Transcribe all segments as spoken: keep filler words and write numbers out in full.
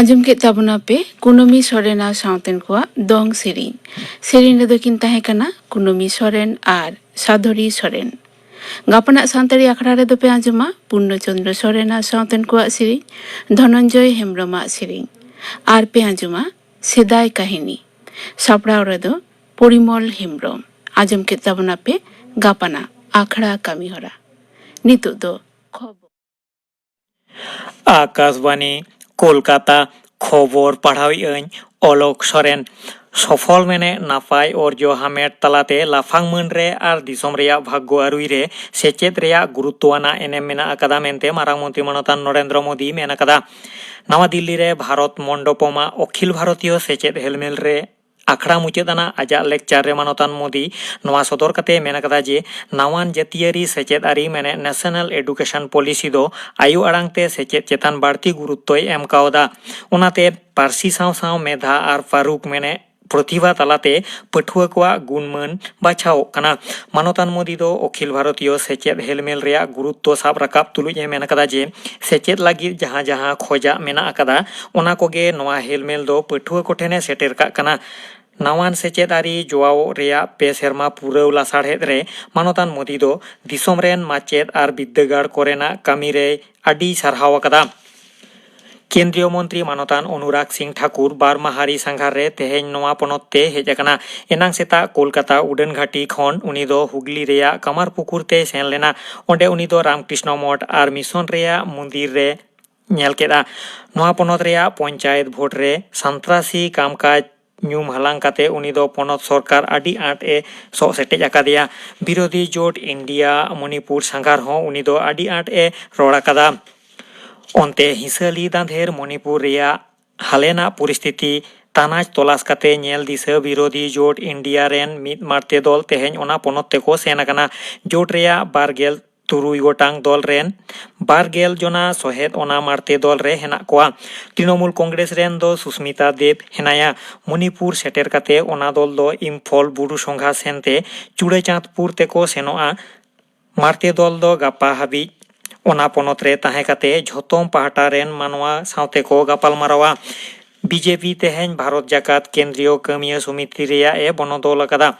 ᱟᱸᱡᱚᱢ ᱠᱮᱫ ᱛᱟᱵᱚᱱᱟ ᱯᱮ ᱠᱩᱱᱟᱹᱢᱤ ᱥᱚᱨᱮᱱ ᱟᱨ ᱥᱟᱶᱛᱮᱱ ᱠᱚᱣᱟᱜ ᱫᱚᱝ ᱥᱮᱨᱮᱧ᱾ ᱥᱮᱨᱮᱧ ᱨᱮᱫᱚ ᱠᱤᱱ ᱛᱟᱦᱮᱸ ᱠᱟᱱᱟ ᱠᱩᱱᱟᱹᱢᱤ ᱥᱚᱨᱮᱱ ᱟᱨ ᱥᱟᱫᱷᱚᱨᱤ ᱥᱚᱨᱮᱱ᱾ ᱜᱟᱯᱟᱱᱟᱜ ᱥᱟᱱᱛᱟᱲᱤ ᱟᱠᱷᱲᱟ ᱨᱮᱫᱚ ᱯᱮ ᱟᱸᱡᱚᱢᱟ ᱯᱩᱨᱱᱚ ᱪᱚᱸᱫᱽᱨᱚ ᱥᱚᱨᱮᱱ ᱟᱨ ᱥᱟᱶᱛᱮᱱ ᱠᱚᱣᱟᱜ ᱥᱮᱨᱮᱧ, ᱫᱷᱚᱱᱚᱱᱡᱚᱭ ᱦᱮᱢᱵᱽᱨᱚᱢᱟᱜ ᱥᱮᱨᱮᱧ, ᱟᱨ ᱯᱮ ᱟᱸᱡᱚᱢᱟ ᱥᱮᱫᱟᱭ ᱠᱟᱹᱦᱱᱤ᱾ ᱥᱟᱯᱲᱟᱣ ᱨᱮᱫᱚ ᱯᱚᱨᱤᱢᱚᱞ ᱦᱮᱢᱵᱽᱨᱚᱢ᱾ ᱟᱸᱡᱚᱢ ᱠᱮᱫ ᱛᱟᱵᱚᱱᱟ ᱯᱮ ᱜᱟᱯᱟᱱᱟᱜ ᱟᱠᱷᱲᱟ ᱠᱟᱹᱢᱤ ᱦᱚᱨᱟ᱾ ᱱᱤᱛᱚᱜ ᱫᱚ ᱠᱷᱚᱵᱚᱨ᱾ ᱟᱠᱟᱥᱵᱟᱱᱤ, ᱠᱳᱞᱠᱟᱛᱟ᱾ ᱠᱷᱚᱵᱚᱨ ᱯᱟᱲᱦᱟᱣᱮᱫ ᱟᱹᱧ ᱚᱞᱚᱠ ᱥᱚᱨᱮᱱ᱾ ᱥᱚᱯᱷᱚᱞ ᱢᱮᱱᱮᱫ ᱱᱟᱯᱟᱭ ᱚᱨᱡᱚ ᱦᱟᱢᱮᱴ ᱛᱟᱞᱟᱛᱮ ᱞᱟᱯᱷᱟᱝ ᱢᱟᱹᱱ ᱨᱮ ᱟᱨ ᱫᱤᱥᱚᱢ ᱨᱮᱭᱟᱜ ᱵᱷᱟᱜᱽᱜᱚ ᱟᱹᱨᱩᱭ ᱨᱮ ᱥᱮᱪᱮᱫ ᱨᱮᱭᱟᱜ ᱜᱩᱨᱩᱛᱛᱚ ᱟᱱᱟᱜ ᱮᱱᱮᱢ ᱢᱮᱱᱟᱜ ᱟᱠᱟᱫᱟ ᱢᱮᱱᱛᱮ ᱢᱟᱨᱟᱝ ᱢᱚᱱᱛᱨᱤ ᱢᱟᱱᱚᱛᱟᱱ ᱱᱚᱨᱮᱱᱫᱨᱚ ᱢᱳᱫᱤ ᱢᱮᱱ ᱟᱠᱟᱫᱟ᱾ ᱱᱟᱣᱟ ᱫᱤᱞᱞᱤ ᱨᱮ ᱵᱷᱟᱨᱚᱛ ᱢᱚᱱᱰᱚᱯᱚᱢ ᱟᱜ ᱚᱠᱷᱤᱞ ᱵᱷᱟᱨᱚᱛᱤᱭᱚ ᱥᱮᱪᱮᱫ ᱦᱮᱞᱢᱮᱞ ᱨᱮ ᱟᱠᱷᱲᱟ ᱢᱩᱪᱟᱹᱫ ᱟᱱᱟᱜ ᱟᱡᱟᱜ ᱞᱮᱠᱪᱟᱨ ᱨᱮ ᱢᱟᱱᱚᱛᱟᱱ ᱢᱳᱫᱤ ᱱᱚᱣᱟ ᱥᱚᱫᱚᱨ ᱠᱟᱛᱮ ᱢᱮᱱ ᱟᱠᱟᱫᱟ ᱡᱮ ᱱᱟᱣᱟᱱ ᱡᱟᱹᱛᱤᱭᱟᱹᱨᱤ ᱥᱮᱪᱮᱫ ᱟᱹᱨᱤ ᱢᱮᱱᱮᱫ ᱱᱮᱥᱚᱱᱟᱞ ᱮᱰᱩᱠᱮᱥᱚᱱ ᱯᱚᱞᱤᱥᱤ ᱫᱚ ᱟᱭᱳ ᱟᱲᱟᱝ ᱛᱮ ᱥᱮᱪᱮᱫ ᱪᱮᱛᱟᱱ ᱵᱟᱹᱲᱛᱤ ᱜᱩᱨᱩᱛᱛᱚᱭ ᱮᱢ ᱠᱟᱣᱫᱟ᱾ ᱚᱱᱟᱛᱮ ᱯᱟᱹᱨᱥᱤ ᱥᱟᱶ ᱥᱟᱶ ᱢᱮᱫᱷᱟ ᱟᱨ ᱯᱟᱹᱨᱩᱠ ᱢᱮᱱᱮᱫ ᱯᱨᱚᱛᱤᱵᱷᱟ ᱛᱟᱞᱟᱛᱮ ᱯᱟᱹᱴᱷᱩᱣᱟᱹ ᱠᱚᱣᱟᱜ ᱜᱩᱱᱢᱟᱹᱱ ᱵᱟᱪᱷᱟᱣᱚᱜ ᱠᱟᱱᱟ᱾ ᱢᱟᱱᱚᱛᱟᱱ ᱢᱳᱫᱤ ᱫᱚ ᱚᱠᱷᱤᱞ ᱵᱷᱟᱨᱚᱛᱤᱭᱚ ᱥᱮᱪᱮᱫ ᱦᱮᱞᱢᱮᱞ ᱨᱮᱭᱟᱜ ᱜᱩᱨᱩᱛᱛᱚ ᱥᱟᱵ ᱨᱟᱠᱟᱵ ᱛᱩᱞᱩᱡ ᱮ ᱢᱮᱱ ᱟᱠᱟᱫᱟ ᱡᱮ ᱥᱮᱪᱮᱫ ᱞᱟᱹᱜᱤᱫ ᱡᱟᱦᱟᱸ ᱡᱟᱦᱟᱸ ᱠᱷᱚᱡᱟᱜ ᱢᱮᱱᱟᱜ ᱟᱠᱟᱫᱟ, ᱚᱱᱟ ᱠᱚᱜᱮ ᱱᱚᱣᱟ ᱦᱮᱞᱢᱮᱞ ᱫᱚ ᱯᱟᱹᱴᱷᱩᱣᱟᱹ ᱠᱚᱴᱷᱮᱱ ᱮ ᱥᱮᱴᱮᱨ ᱠᱟᱜ ᱠᱟᱱᱟ᱾ ᱱᱟᱣᱟᱱ ᱥᱮᱪᱮᱫ ᱟᱹᱨᱤ ᱡᱚᱣᱟᱣᱚᱜ ᱨᱮᱭᱟᱜ ᱯᱮ ᱥᱮᱨᱢᱟ ᱯᱩᱨᱟᱹᱣ ᱞᱟᱥᱟᱲᱦᱮᱫ ᱨᱮ ᱢᱟᱱᱚᱛᱟᱱ ᱢᱳᱫᱤ ᱫᱚ ᱫᱤᱥᱚᱢ ᱨᱮᱱ ᱢᱟᱪᱮᱫ ᱟᱨ ᱵᱤᱨᱫᱟᱹᱜᱟᱲ ᱠᱚᱨᱮᱱᱟᱜ ᱠᱟᱹᱢᱤ ᱨᱮᱭ ᱟᱹᱰᱤ ᱥᱟᱨᱦᱟᱣ ᱟᱠᱟᱫᱟ᱾ ᱠᱮᱱᱫᱨᱤᱭᱚ ᱢᱚᱱᱛᱨᱤ ᱢᱟᱱᱚᱛᱟᱱ ᱚᱱᱩᱨᱟᱜᱽ ᱥᱤᱝ ᱴᱷᱟᱠᱩᱨ ᱵᱟᱨ ᱢᱟᱦᱟᱨᱤ ᱥᱟᱸᱜᱷᱟᱨ ᱨᱮ ᱛᱮᱦᱮᱧ ᱱᱚᱣᱟ ᱯᱚᱱᱚᱛ ᱛᱮ ᱦᱮᱡ ᱟᱠᱟᱱᱟ᱾ ᱮᱱᱟᱝ ᱥᱮᱛᱟᱜ ᱠᱳᱞᱠᱟᱛᱟ ᱩᱰᱟᱹᱱ ᱜᱷᱟᱹᱴᱤ ᱠᱷᱚᱱ ᱩᱱᱤ ᱫᱚ ᱦᱩᱜᱽᱞᱤ ᱨᱮᱭᱟᱜ ᱠᱟᱢᱟᱨᱯᱩᱠᱩᱨ ᱛᱮᱭ ᱥᱮᱱ ᱞᱮᱱᱟ᱾ ᱚᱸᱰᱮ ᱩᱱᱤ ᱫᱚ ᱨᱟᱢᱠᱨᱤᱥᱱᱚ ᱢᱚᱴᱷ ᱟᱨ ᱢᱤᱥᱚᱱ ᱨᱮᱭᱟᱜ ᱢᱚᱱᱫᱤᱨ ᱨᱮ ᱧᱮᱞ ᱠᱮᱫᱟ᱾ ᱱᱚᱣᱟ ᱯᱚᱱᱚᱛ ᱨᱮᱭᱟᱜ ᱯᱚᱧᱪᱟᱭᱮᱛ ᱵᱷᱳᱴ ᱨᱮ ᱥᱟᱱᱛᱨᱟᱥᱤ ᱠᱟᱢᱠᱟᱡᱽ ᱧᱩᱢ ᱦᱟᱞᱟᱝ ᱠᱟᱛᱮ ᱩᱱᱤ ᱫᱚ ᱯᱚᱱᱚᱛ ᱥᱚᱨᱠᱟᱨ ᱟᱹᱰᱤ ᱟᱸᱴ ᱮ ᱥᱚᱜ ᱥᱮᱴᱮᱡ ᱟᱠᱟᱫᱮᱭᱟ᱾ ᱵᱤᱨᱳᱫᱷᱤ ᱡᱳᱴ ᱤᱱᱰᱤᱭᱟ ᱢᱚᱱᱤᱯᱩᱨ ᱥᱟᱸᱜᱷᱟᱨ ᱦᱚᱸ ᱩᱱᱤ ᱫᱚ ᱟᱹᱰᱤ ᱟᱸᱴ ᱮ ᱨᱚᱲ ᱟᱠᱟᱫᱟ᱾ ᱚᱱᱛᱮ ᱦᱤᱥᱟᱹᱞᱤ ᱫᱟᱸᱫᱷᱮᱨ ᱢᱚᱱᱤᱯᱩᱨ ᱨᱮᱭᱟᱜ ᱦᱟᱞᱮᱱᱟᱜ ᱯᱚᱨᱤᱥᱛᱷᱤᱛᱤ ᱛᱟᱱᱟᱪ ᱛᱚᱞᱟᱥ ᱠᱟᱛᱮ ᱧᱮᱞ ᱫᱤᱥᱟᱹ ᱵᱤᱨᱳᱫᱷᱤ ᱡᱳᱴ ᱤᱱᱰᱤᱭᱟ ᱨᱮᱱ ᱢᱤᱫ ᱢᱟᱲᱛᱮ ᱫᱚᱞ ᱛᱮᱦᱮᱧ ᱚᱱᱟ ᱯᱚᱱᱚᱛ ᱛᱮᱠᱚ ᱥᱮᱱ ᱟᱠᱟᱱᱟ᱾ ᱡᱳᱴ ᱨᱮᱭᱟᱜ ᱵᱟᱨ ᱜᱮᱞ ᱛᱩᱨᱩᱭ ᱜᱚᱴᱟᱝ ᱫᱚᱞ ᱨᱮᱱ ᱵᱟᱨ ᱜᱮᱞ ᱡᱚᱱᱟ ᱥᱚᱦᱮᱫ ᱚᱱᱟ ᱢᱟᱲᱛᱮ ᱫᱚᱞ ᱨᱮ ᱦᱮᱱᱟᱜ ᱠᱚᱣᱟ᱾ ᱛᱨᱤᱱᱚᱢᱩᱞ ᱠᱚᱝᱜᱨᱮᱥ ᱨᱮᱱ ᱫᱚ ᱥᱩᱥᱢᱤᱛᱟ ᱫᱮᱵ ᱦᱮᱱᱟᱭᱟ᱾ ᱢᱚᱱᱤᱯᱩᱨ ᱥᱮᱴᱮᱨ ᱠᱟᱛᱮ ᱚᱱᱟ ᱫᱚᱞ ᱫᱚ ᱤᱢᱯᱷᱚᱞ ᱵᱩᱨᱩ ᱥᱚᱸᱜᱷᱟ ᱥᱮᱱᱛᱮ ᱪᱩᱲᱟᱪᱟᱸᱫᱽᱯᱩᱨ ᱛᱮᱠᱚ ᱥᱮᱱᱚᱜᱼᱟ᱾ ᱢᱟᱲᱛᱮ ᱫᱚᱞ ᱫᱚ ᱜᱟᱯᱟ ᱦᱟᱹᱵᱤᱡ ᱚᱱᱟ ᱯᱚᱱᱚᱛ ᱨᱮ ᱛᱟᱦᱮᱸ ᱠᱟᱛᱮ ᱡᱷᱚᱛᱚᱢ ᱯᱟᱦᱴᱟ ᱨᱮᱱ ᱢᱟᱱᱣᱟ ᱥᱟᱶᱛᱮ ᱠᱚ ᱜᱟᱯᱟᱞ ᱢᱟᱨᱟᱣᱟ᱾ ᱵᱤᱡᱮᱯᱤ ᱛᱮᱦᱮᱧ ᱵᱷᱟᱨᱚᱛ ᱡᱟᱠᱟᱛ ᱠᱮᱱᱫᱨᱤᱭᱚ ᱠᱟᱹᱢᱤᱭᱟᱹ ᱥᱚᱢᱤᱛᱤ ᱨᱮᱭᱟᱜ ᱮ ᱵᱚᱱᱚᱫᱚᱞ ᱟᱠᱟᱫᱟ᱾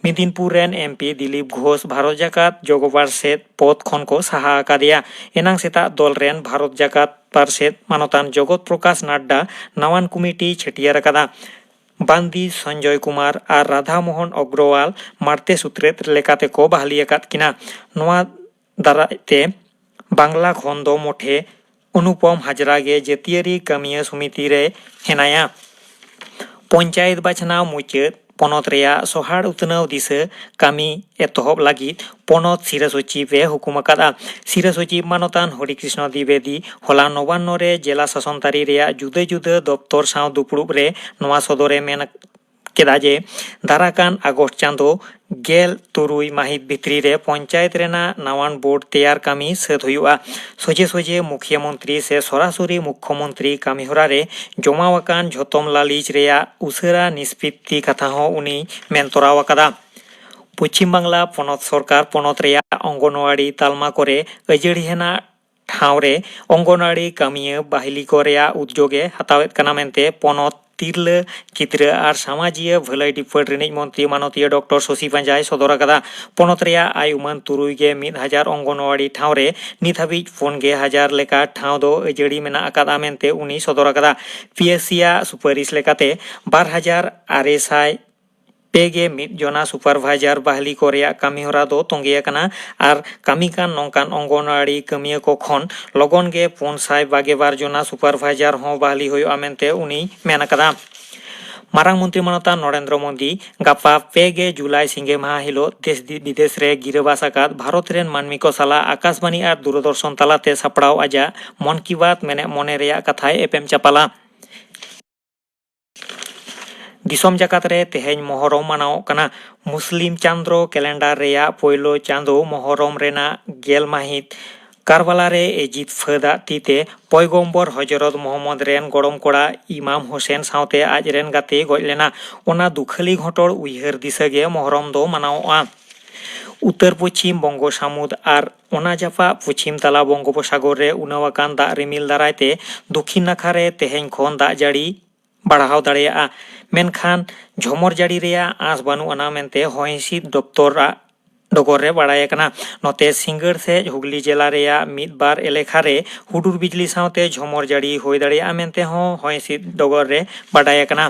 ᱢᱮᱫᱤᱱᱯᱩᱨ ᱨᱮᱱ ᱮᱢᱯᱤ ᱫᱤᱞᱤᱯ ᱜᱷᱳᱥ ᱵᱷᱟᱨᱚᱛ ᱡᱟᱠᱟᱛ ᱡᱚᱜᱚ ᱯᱟᱨᱥᱮᱫ ᱯᱚᱫᱽ ᱠᱷᱚᱱ ᱠᱚ ᱥᱟᱦᱟ ᱟᱠᱟᱫᱮᱭᱟ᱾ ᱮᱱᱟᱝ ᱥᱮᱛᱟᱜ ᱫᱚᱞ ᱨᱮᱱ ᱵᱷᱟᱨᱚᱛ ᱡᱟᱠᱟᱛ ᱯᱟᱨᱥᱮᱫ ᱢᱟᱱᱚᱛᱟᱱ ᱡᱚᱜᱚᱛ ᱯᱨᱚᱠᱟᱥ ᱱᱟᱰᱰᱟ ᱱᱟᱣᱟᱱ ᱠᱚᱢᱤᱴᱤᱭ ᱪᱷᱟᱹᱴᱭᱟᱹᱨ ᱟᱠᱟᱫᱟ᱾ ᱵᱟᱱᱫᱤ ᱥᱚᱧᱡᱚᱭ ᱠᱩᱢᱟᱨ ᱟᱨ ᱨᱟᱫᱷᱟ ᱢᱳᱦᱚᱱ ᱚᱜᱨᱚᱣᱟᱞ ᱢᱟᱬᱛᱮ ᱥᱩᱛᱨᱮᱛ ᱞᱮᱠᱟᱛᱮ ᱠᱚ ᱵᱟᱦᱟᱞᱤ ᱟᱠᱟᱫ ᱠᱤᱱᱟ᱾ ᱱᱚᱣᱟ ᱫᱟᱨᱟᱭ ᱛᱮ ᱵᱟᱝᱞᱟ ᱠᱷᱚᱱ ᱫᱚ ᱢᱚᱴᱷᱮ ᱚᱱᱩᱯᱚᱢ ᱦᱟᱡᱽᱨᱟ ᱜᱮ ᱡᱟᱹᱛᱤᱭᱟᱹᱨᱤ ᱠᱟᱹᱢᱤᱭᱟᱹ ᱥᱚᱢᱤᱛᱤ ᱨᱮ ᱦᱮᱱᱟᱭᱟ᱾ ᱯᱚᱧᱪᱟᱭᱮᱛ ᱵᱟᱪᱷᱱᱟᱣ ᱢᱩᱪᱟᱹᱫ᱾ ᱯᱚᱱᱚᱛ ᱨᱮᱭᱟᱜ ᱥᱚᱦᱟᱲ ᱩᱛᱱᱟᱹᱣ ᱫᱤᱥᱟᱹ ᱠᱟᱹᱢᱤ ᱮᱛᱚᱦᱚᱵ ᱞᱟᱹᱜᱤᱫ ᱯᱚᱱᱚᱛ ᱥᱤᱨᱟᱹ ᱥᱚᱪᱤᱵᱽ ᱮ ᱦᱩᱠᱩᱢ ᱟᱠᱟᱫᱼᱟ᱾ ᱥᱤᱨᱟᱹ ᱥᱚᱪᱤᱵᱽ ᱢᱟᱱᱚᱛᱟᱱ ᱦᱚᱨᱤ ᱠᱨᱤᱥᱱᱚ ᱫᱤᱵᱮᱫᱤ ᱦᱚᱞᱟ ᱱᱚᱵᱟᱱᱱᱚ ᱨᱮ ᱡᱮᱞᱟ ᱥᱟᱥᱚᱱ ᱛᱟᱹᱨᱤ ᱨᱮᱭᱟᱜ ᱡᱩᱫᱟᱹ ᱡᱩᱫᱟᱹ ᱫᱚᱯᱛᱚᱨ ᱥᱟᱶ ᱫᱩᱯᱲᱩᱵ ᱨᱮ ᱱᱚᱣᱟ ᱥᱚᱫᱚᱨ ᱮ ᱢᱮᱱ ᱠᱮᱫᱟ ᱡᱮ ᱫᱟᱨᱟᱠᱟᱱ ᱟᱜᱚᱥᱴ ᱪᱟᱸᱫᱚ ᱜᱮᱞ ᱛᱩᱨᱩᱭ ᱢᱟᱹᱦᱤᱛ ᱵᱷᱤᱛᱨᱤ ᱨᱮ ᱯᱚᱧᱪᱟᱭᱮᱛ ᱨᱮᱱᱟᱜ ᱱᱟᱣᱟᱱ ᱵᱳᱨᱰ ᱛᱮᱭᱟᱨ ᱠᱟᱹᱢᱤ ᱥᱟᱹᱛ ᱦᱩᱭᱩᱜᱼᱟ᱾ ᱥᱚᱡᱷᱮ ᱥᱚᱡᱷᱮ ᱢᱩᱠᱷᱭᱟᱹ ᱢᱚᱱᱛᱨᱤ ᱥᱮ ᱥᱚᱨᱟᱥᱚᱨᱤ ᱢᱩᱠᱷᱭᱚ ᱢᱚᱱᱛᱨᱤ ᱠᱟᱹᱢᱤᱦᱚᱨᱟ ᱨᱮ ᱡᱚᱢᱟᱣ ᱟᱠᱟᱱ ᱡᱷᱚᱛᱚᱢ ᱞᱟᱹᱞᱤᱥ ᱨᱮᱭᱟᱜ ᱩᱥᱟᱹᱨᱟ ᱱᱤᱥᱯᱤᱛᱤ ᱠᱟᱛᱷᱟ ᱦᱚᱸ ᱩᱱᱤᱭ ᱢᱮᱱ ᱛᱚᱨᱟᱣ ᱟᱠᱟᱫᱟ᱾ ᱯᱚᱪᱷᱤᱢ ᱵᱟᱝᱞᱟ ᱯᱚᱱᱚᱛ ᱥᱚᱨᱠᱟᱨ ᱯᱚᱱᱚᱛ ᱨᱮᱭᱟᱜ ᱚᱝᱜᱚᱱᱣᱟᱲᱤ ᱛᱟᱞᱢᱟ ᱠᱚᱨᱮ ᱟᱹᱡᱟᱹᱲᱤ ᱦᱮᱱᱟᱜ ᱴᱷᱟᱶ ᱨᱮ ᱚᱝᱜᱚᱱᱣᱟᱲᱤ ᱠᱟᱹᱢᱤᱭᱟᱹ ᱵᱟᱦᱤᱞᱤ ᱠᱚ ᱨᱮᱭᱟᱜ ᱩᱫᱽᱡᱳᱜᱽ ᱮ ᱦᱟᱛᱟᱣᱮᱫ ᱠᱟᱱᱟ ᱢᱮᱱᱛᱮ ᱯᱚᱱᱚᱛ ᱛᱤᱨᱞᱟᱹ, ᱜᱤᱫᱽᱨᱟᱹ ᱟᱨ ᱥᱟᱢᱟᱡᱤᱭᱟᱹ ᱵᱷᱟᱹᱞᱟᱹᱭ ᱰᱤᱯᱟᱹᱴ ᱨᱤᱱᱤᱡ ᱢᱚᱱᱛᱨᱤ ᱢᱟᱱᱚᱛᱤᱭᱟᱹ ᱰᱚᱠᱴᱚᱨ ᱥᱚᱥᱤ ᱯᱟᱸᱡᱟᱭ ᱥᱚᱫᱚᱨ ᱟᱠᱟᱫᱟ᱾ ᱯᱚᱱᱚᱛ ᱨᱮᱭᱟᱜ ᱟᱭ ᱩᱢᱟᱹᱱ ᱛᱩᱨᱩᱭ ᱜᱮ ᱢᱤᱫ ᱦᱟᱡᱟᱨ ᱚᱝᱜᱚᱱᱣᱟᱲᱤ ᱴᱷᱟᱶ ᱨᱮ ᱱᱤᱛ ᱦᱟᱹᱵᱤᱡ ᱯᱩᱱ ᱜᱮ ᱦᱟᱡᱟᱨ ᱞᱮᱠᱟ ᱴᱷᱟᱶ ᱫᱚ ᱟᱹᱡᱟᱹᱲᱤ ᱢᱮᱱᱟᱜ ᱟᱠᱟᱫᱼᱟ ᱢᱮᱱᱛᱮ ᱩᱱᱤ ᱥᱚᱫᱚᱨ ᱟᱠᱟᱫᱟ᱾ ᱯᱤ ᱮᱥ ᱥᱤ ᱟᱜ ᱥᱩᱯᱟᱨᱤᱥ ᱞᱮᱠᱟᱛᱮ ᱵᱟᱨ ᱦᱟᱡᱟᱨ ᱟᱨᱮ ᱥᱟᱭ ᱯᱮ ᱜᱮ ᱢᱤᱫ ᱡᱚᱱᱟ ᱥᱩᱯᱟᱨᱵᱷᱟᱭᱡᱟᱨ ᱵᱟᱦᱟᱞᱤ ᱠᱚ ᱨᱮᱭᱟᱜ ᱠᱟᱹᱢᱤ ᱦᱚᱨᱟ ᱫᱚ ᱛᱚᱸᱜᱮ ᱟᱠᱟᱱᱟ ᱟᱨ ᱠᱟᱹᱢᱤ ᱠᱟᱱ ᱱᱚᱝᱠᱟᱱ ᱚᱝᱜᱚᱱᱣᱟᱲᱤ ᱠᱟᱹᱢᱤᱭᱟᱹ ᱠᱚ ᱠᱷᱚᱱ ᱞᱚᱜᱚᱱ ᱜᱮ ᱯᱩᱱ ᱥᱟᱭ ᱵᱟᱜᱮ ᱵᱟᱨ ᱡᱚᱱᱟ ᱥᱩᱯᱟᱨᱵᱷᱟᱭᱡᱟᱨ ᱦᱚᱸ ᱵᱟᱦᱟᱞᱤ ᱦᱩᱭᱩᱜᱼᱟ ᱢᱮᱱᱛᱮ ᱩᱱᱤᱭ ᱢᱮᱱ ᱟᱠᱟᱫᱟ᱾ ᱢᱟᱨᱟᱝ ᱢᱚᱱᱛᱨᱤ ᱢᱟᱱᱚᱛᱟᱱ ᱱᱚᱨᱮᱱᱫᱨᱚ ᱢᱳᱫᱤ ᱜᱟᱯᱟ ᱯᱮ ᱜᱮ ᱡᱩᱞᱟᱭ ᱥᱤᱸᱜᱮ ᱢᱟᱦᱟ ᱦᱤᱞᱳᱜ ᱫᱮᱥ ᱫᱤ-, ᱵᱤᱫᱮᱥ ᱨᱮ ᱜᱤᱨᱟᱹᱵᱟᱥ ᱟᱠᱟᱫ ᱵᱷᱟᱨᱚᱛ ᱨᱮᱱ ᱢᱟᱹᱱᱢᱤ ᱠᱚ ᱥᱟᱞᱟᱜ ᱟᱠᱟᱥᱵᱟᱱᱤ ᱟᱨ ᱫᱩᱨᱚᱫᱚᱨᱥᱚᱱ ᱛᱟᱞᱟᱛᱮ ᱥᱟᱯᱲᱟᱣ ᱟᱡᱟᱜ ᱢᱚᱱ ᱠᱤ ᱵᱟᱛ ᱢᱮᱱᱮᱫ ᱢᱚᱱᱮ ᱨᱮᱭᱟᱜ ᱠᱟᱛᱷᱟᱭ ᱮᱯᱮᱢ ᱪᱟᱯᱟᱞᱟ᱾ ᱫᱤᱥᱚᱢ ᱡᱟᱠᱟᱛ ᱨᱮ ᱛᱮᱦᱮᱧ ᱢᱚᱦᱚᱨᱚᱢ ᱢᱟᱱᱟᱣᱚᱜ ᱠᱟᱱᱟ᱾ ᱢᱩᱥᱞᱤᱢ ᱪᱟᱸᱫᱽᱨᱚ ᱠᱮᱞᱮᱱᱰᱟᱨ ᱨᱮᱭᱟᱜ ᱯᱳᱭᱞᱳ ᱪᱟᱸᱫᱚ ᱢᱚᱦᱚᱨᱚᱢ ᱨᱮᱱᱟᱜ ᱜᱮᱞ ᱢᱟᱹᱦᱤᱛ ᱠᱟᱨᱵᱟᱞᱟ ᱨᱮ ᱮᱡᱤᱫ ᱯᱷᱟᱹᱫᱟᱜ ᱛᱤᱛᱮ ᱯᱚᱭᱜᱚᱢᱵᱚᱨ ᱦᱚᱡᱨᱚᱛ ᱢᱚᱦᱚᱢᱢᱚᱫᱽ ᱨᱮᱱ ᱜᱚᱲᱚᱢ ᱠᱚᱲᱟ ᱤᱢᱟᱢ ᱦᱳᱥᱮᱱ ᱥᱟᱶᱛᱮ ᱟᱡ ᱨᱮᱱ ᱜᱟᱛᱮᱭ ᱜᱚᱡ ᱞᱮᱱᱟ᱾ ᱚᱱᱟ ᱫᱩᱠᱷᱟᱹᱞᱤ ᱜᱷᱚᱴᱚᱲ ᱩᱭᱦᱟᱹᱨ ᱫᱤᱥᱟᱹ ᱜᱮ ᱢᱚᱦᱚᱨᱚᱢ ᱫᱚ ᱢᱟᱱᱟᱣᱚᱜᱼᱟ᱾ ᱩᱛᱛᱚᱨ ᱯᱚᱪᱷᱤᱢ ᱵᱚᱝᱜᱚ ᱥᱟᱹᱢᱩᱫ ᱟᱨ ᱚᱱᱟ ᱡᱟᱯᱟᱜ ᱯᱚᱪᱷᱤᱢ ᱛᱟᱞᱟ ᱵᱚᱝᱜᱳᱯᱚᱥᱟᱜᱚᱨ ᱨᱮ ᱩᱱᱟᱹᱣ ᱟᱠᱟᱱ ᱫᱟᱜ ᱨᱤᱢᱤᱞ ᱫᱟᱨᱟᱭ ᱛᱮ ᱫᱚᱠᱷᱤᱱ ᱱᱟᱠᱷᱟ ᱨᱮ ᱛᱮᱦᱮᱧ ᱠᱷᱚᱱ ᱫᱟᱜ ᱡᱟᱹᱲᱤ ᱵᱟᱲᱦᱟᱣ ᱫᱟᱲᱮᱭᱟᱜᱼᱟ᱾ ᱢᱮᱱᱠᱷᱟᱱ ᱡᱷᱚᱢᱚᱨ ᱡᱟᱹᱲᱤ ᱨᱮᱭᱟᱜ ᱟᱸᱥ ᱵᱟᱹᱱᱩᱜ ᱟᱱᱟ ᱢᱮᱱᱛᱮ ᱦᱚᱭ ᱦᱤᱸᱥᱤᱫ ᱫᱚᱯᱛᱚᱨᱟᱜ ᱰᱚᱜᱚᱨ ᱨᱮ ᱵᱟᱲᱟᱭ ᱟᱠᱟᱱᱟ᱾ ᱱᱚᱛᱮ ᱥᱤᱸᱜᱟᱹᱲ ᱥᱮᱫ ᱦᱩᱜᱽᱞᱤ ᱡᱮᱞᱟ ᱨᱮᱭᱟᱜ ᱢᱤᱫ ᱵᱟᱨ ᱮᱞᱮᱠᱷᱟ ᱨᱮ ᱦᱩᱰᱩᱨ ᱵᱤᱡᱽᱞᱤ ᱥᱟᱶᱛᱮ ᱡᱷᱚᱢᱚᱨ ᱡᱟᱹᱲᱤ ᱦᱩᱭ ᱫᱟᱲᱮᱭᱟᱜᱼᱟ ᱢᱮᱱᱛᱮ ᱦᱚᱸ ᱦᱚᱭ ᱦᱤᱸᱥᱤᱫ ᱰᱚᱜᱚᱨ ᱨᱮ ᱵᱟᱰᱟᱭ ᱟᱠᱟᱱᱟ᱾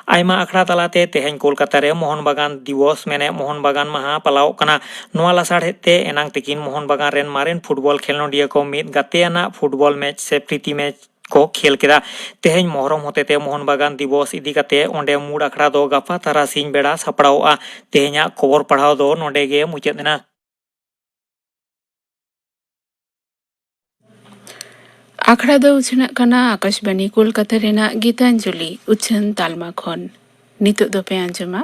ᱟᱭᱢᱟ ᱟᱠᱷᱲᱟ ᱛᱟᱞᱟᱛᱮ ᱛᱮᱦᱮᱧ ᱠᱳᱞᱠᱟᱛᱟ ᱨᱮ ᱢᱳᱦᱚᱱ ᱵᱟᱜᱟᱱ ᱫᱤᱵᱚᱥ ᱢᱮᱱᱮᱫ ᱢᱳᱦᱚᱱ ᱵᱟᱜᱟᱱ ᱢᱟᱦᱟ ᱯᱟᱞᱟᱣᱚᱜ ᱠᱟᱱᱟ᱾ ᱱᱚᱣᱟ ᱞᱟᱥᱟᱲᱦᱮᱫ ᱛᱮ ᱮᱱᱟᱝ ᱛᱤᱠᱤᱱ ᱢᱳᱦᱚᱱ ᱵᱟᱜᱟᱱ ᱨᱮᱱ ᱢᱟᱨᱮᱱ ᱯᱷᱩᱴᱵᱚᱞ ᱠᱷᱮᱞᱳᱰᱤᱭᱟᱹ ᱠᱚ ᱢᱤᱫ ᱜᱟᱛᱮ ᱟᱱᱟᱜ ᱯᱷᱩᱴᱵᱚᱞ ᱢᱮᱪ ᱥᱮ ᱯᱨᱤᱛᱤ ᱢᱮᱪ ᱠᱚ ᱠᱷᱮᱞ ᱠᱮᱫᱟ᱾ ᱛᱮᱦᱮᱧ ᱢᱚᱦᱨᱚᱢ ᱦᱚᱛᱮᱛᱮ ᱢᱳᱦᱚᱱ ᱵᱟᱜᱟᱱ ᱫᱤᱵᱚᱥ ᱤᱫᱤ ᱠᱟᱛᱮ ᱚᱸᱰᱮ ᱢᱩᱲ ᱟᱠᱷᱲᱟ ᱫᱚ ᱜᱟᱯᱟ ᱛᱟᱨᱟᱥᱤᱧ ᱵᱮᱲᱟ ᱥᱟᱯᱲᱟᱣᱚᱜᱼᱟ᱾ ᱛᱮᱦᱮᱧᱟᱜ ᱠᱷᱚᱵᱚᱨ ᱯᱟᱲᱦᱟᱣ ᱫᱚ ᱱᱚᱸᱰᱮ ᱜᱮ ᱢᱩᱪᱟᱹᱫ ᱮᱱᱟ᱾ ᱟᱠᱷᱲᱟ ᱫᱚ ᱩᱪᱷᱟᱹᱱᱟᱜ ᱠᱟᱱᱟ ᱟᱠᱟᱥᱵᱟᱱᱤ ᱠᱳᱞᱠᱟᱛᱟ ᱨᱮᱱᱟᱜ ᱜᱤᱛᱟᱧᱡᱚᱞᱤ ᱩᱪᱷᱟᱹᱱ ᱛᱟᱞᱢᱟ ᱠᱷᱚᱱ᱾ ᱱᱤᱛᱚᱜ ᱫᱚᱯᱮ ᱟᱸᱡᱚᱢᱟ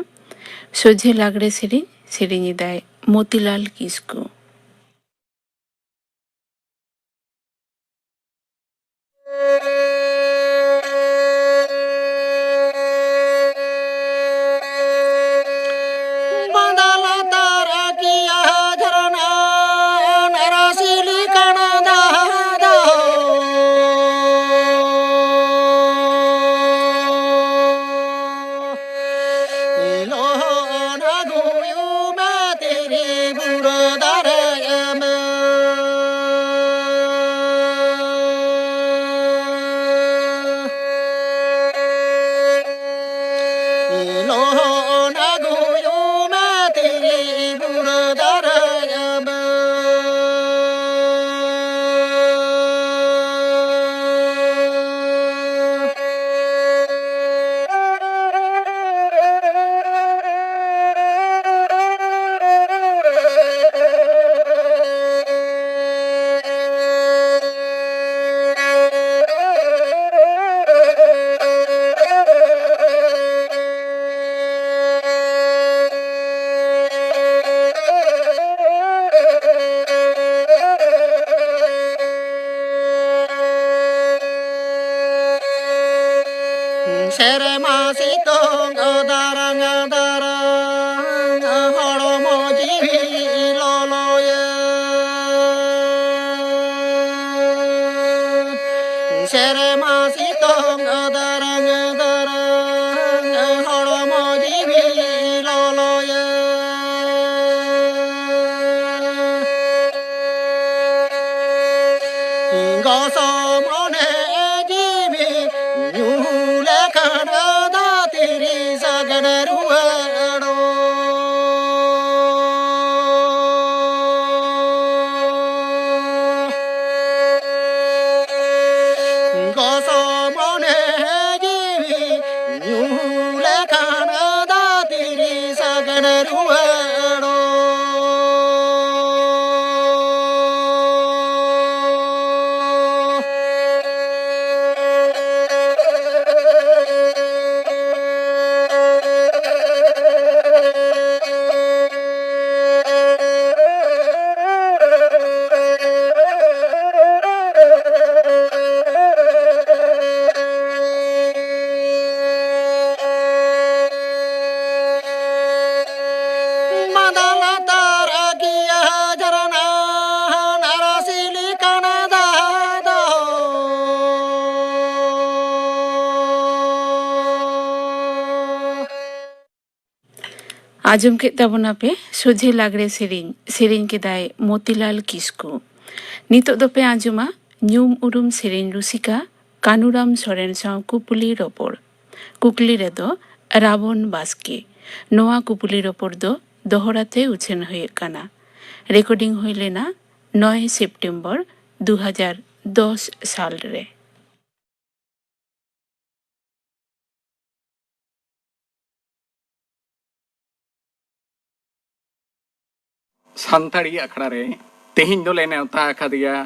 ᱥᱚᱡᱷᱮ ᱞᱟᱜᱽᱲᱮ ᱥᱮᱨᱮᱧ᱾ ᱥᱮᱨᱮᱧ ᱮᱫᱟᱭ ᱢᱚᱛᱤᱞᱟᱞ ᱠᱤᱥᱠᱩ᱾ ᱥᱮᱨᱢᱟ ᱥᱤᱛᱩᱝ ᱫᱟᱨᱟᱝ ᱫᱟᱨᱟᱝ ᱦᱚᱲᱢᱚ ᱡᱤᱣᱤ ᱥᱮᱨᱢᱟ ᱥᱤᱛᱩᱝ ᱫᱟᱨᱟᱝ ᱫᱟᱨᱟᱝ ᱦᱚᱲᱢᱚ ᱡᱤᱣᱤ ᱞᱚᱞᱚᱭᱟ᱾ ᱜᱚᱥᱚ ᱢᱚᱱᱮ ᱡᱤᱣᱤ ᱧᱩ ᱞᱮᱠᱷᱟᱱ ᱫᱷᱟᱹᱨᱛᱤ ᱨᱮ ᱥᱟᱜᱮᱱ ᱨᱩᱣᱟᱹᱲᱚᱜ᱾ ᱜᱚᱥᱚ ᱢᱚᱱᱮ ᱡᱤᱣᱤ ᱧᱩ ᱞᱮᱠᱷᱟᱱ ᱫᱷᱟᱹᱨᱛᱤ ᱨᱮ ᱥᱟᱜᱮᱱ ᱨᱩᱣᱟᱹᱲᱚᱜ᱾ ᱢᱟᱫᱟ ᱞᱟᱛᱟᱨ ᱟᱹᱠᱤᱭᱟ ᱡᱷᱟᱨᱱᱟ ᱱᱟᱨᱟ ᱥᱤᱞᱤᱠᱟᱱᱟ ᱫᱟᱜ ᱫᱚ᱾ ᱟᱸᱡᱚᱢ ᱠᱮᱫ ᱛᱟᱵᱚᱱᱟᱯᱮ ᱥᱚᱡᱷᱮ ᱞᱟᱜᱽᱲᱮ ᱥᱮᱨᱮᱧ᱾ ᱥᱮᱨᱮᱧ ᱠᱮᱫᱟᱭ ᱢᱚᱛᱤᱞᱟᱞ ᱠᱤᱥᱠᱩ᱾ ᱱᱤᱛᱚᱜ ᱫᱚᱯᱮ ᱟᱸᱡᱚᱢᱟ ᱧᱩᱢ ᱩᱨᱩᱢ ᱥᱮᱨᱮᱧ ᱨᱩᱥᱤᱠᱟ ᱠᱟᱱᱩᱨᱟᱢ ᱥᱚᱨᱮᱱ ᱥᱟᱶ ᱠᱩᱯᱩᱞᱤ ᱨᱚᱯᱚᱲ᱾ ᱠᱩᱠᱞᱤ ᱨᱮᱫᱚ ᱨᱟᱵᱚᱱ ᱵᱟᱥᱠᱮ᱾ ᱱᱚᱣᱟ ᱠᱩᱯᱩᱞᱤ ᱨᱚᱯᱚᱲ ᱫᱚ ᱫᱚᱦᱲᱟ ᱛᱮ ᱩᱪᱷᱟᱹᱱ ᱦᱩᱭ ᱟᱠᱟᱱᱟ᱾ ᱨᱮᱠᱚᱨᱰᱤᱝ ᱦᱩᱭ ᱞᱮᱱᱟ ᱱᱚᱭ ᱥᱮᱯᱴᱮᱢᱵᱚᱨ ᱫᱩ ᱦᱟᱡᱟᱨ ᱫᱚᱥ ᱥᱟᱞ ᱨᱮ᱾ ᱥᱟᱱᱛᱟᱲᱤ ᱟᱠᱷᱲᱟ ᱨᱮ ᱛᱮᱦᱮᱧ ᱫᱚᱞᱮ ᱱᱮᱣᱛᱟ ᱟᱠᱟᱫᱮᱭᱟ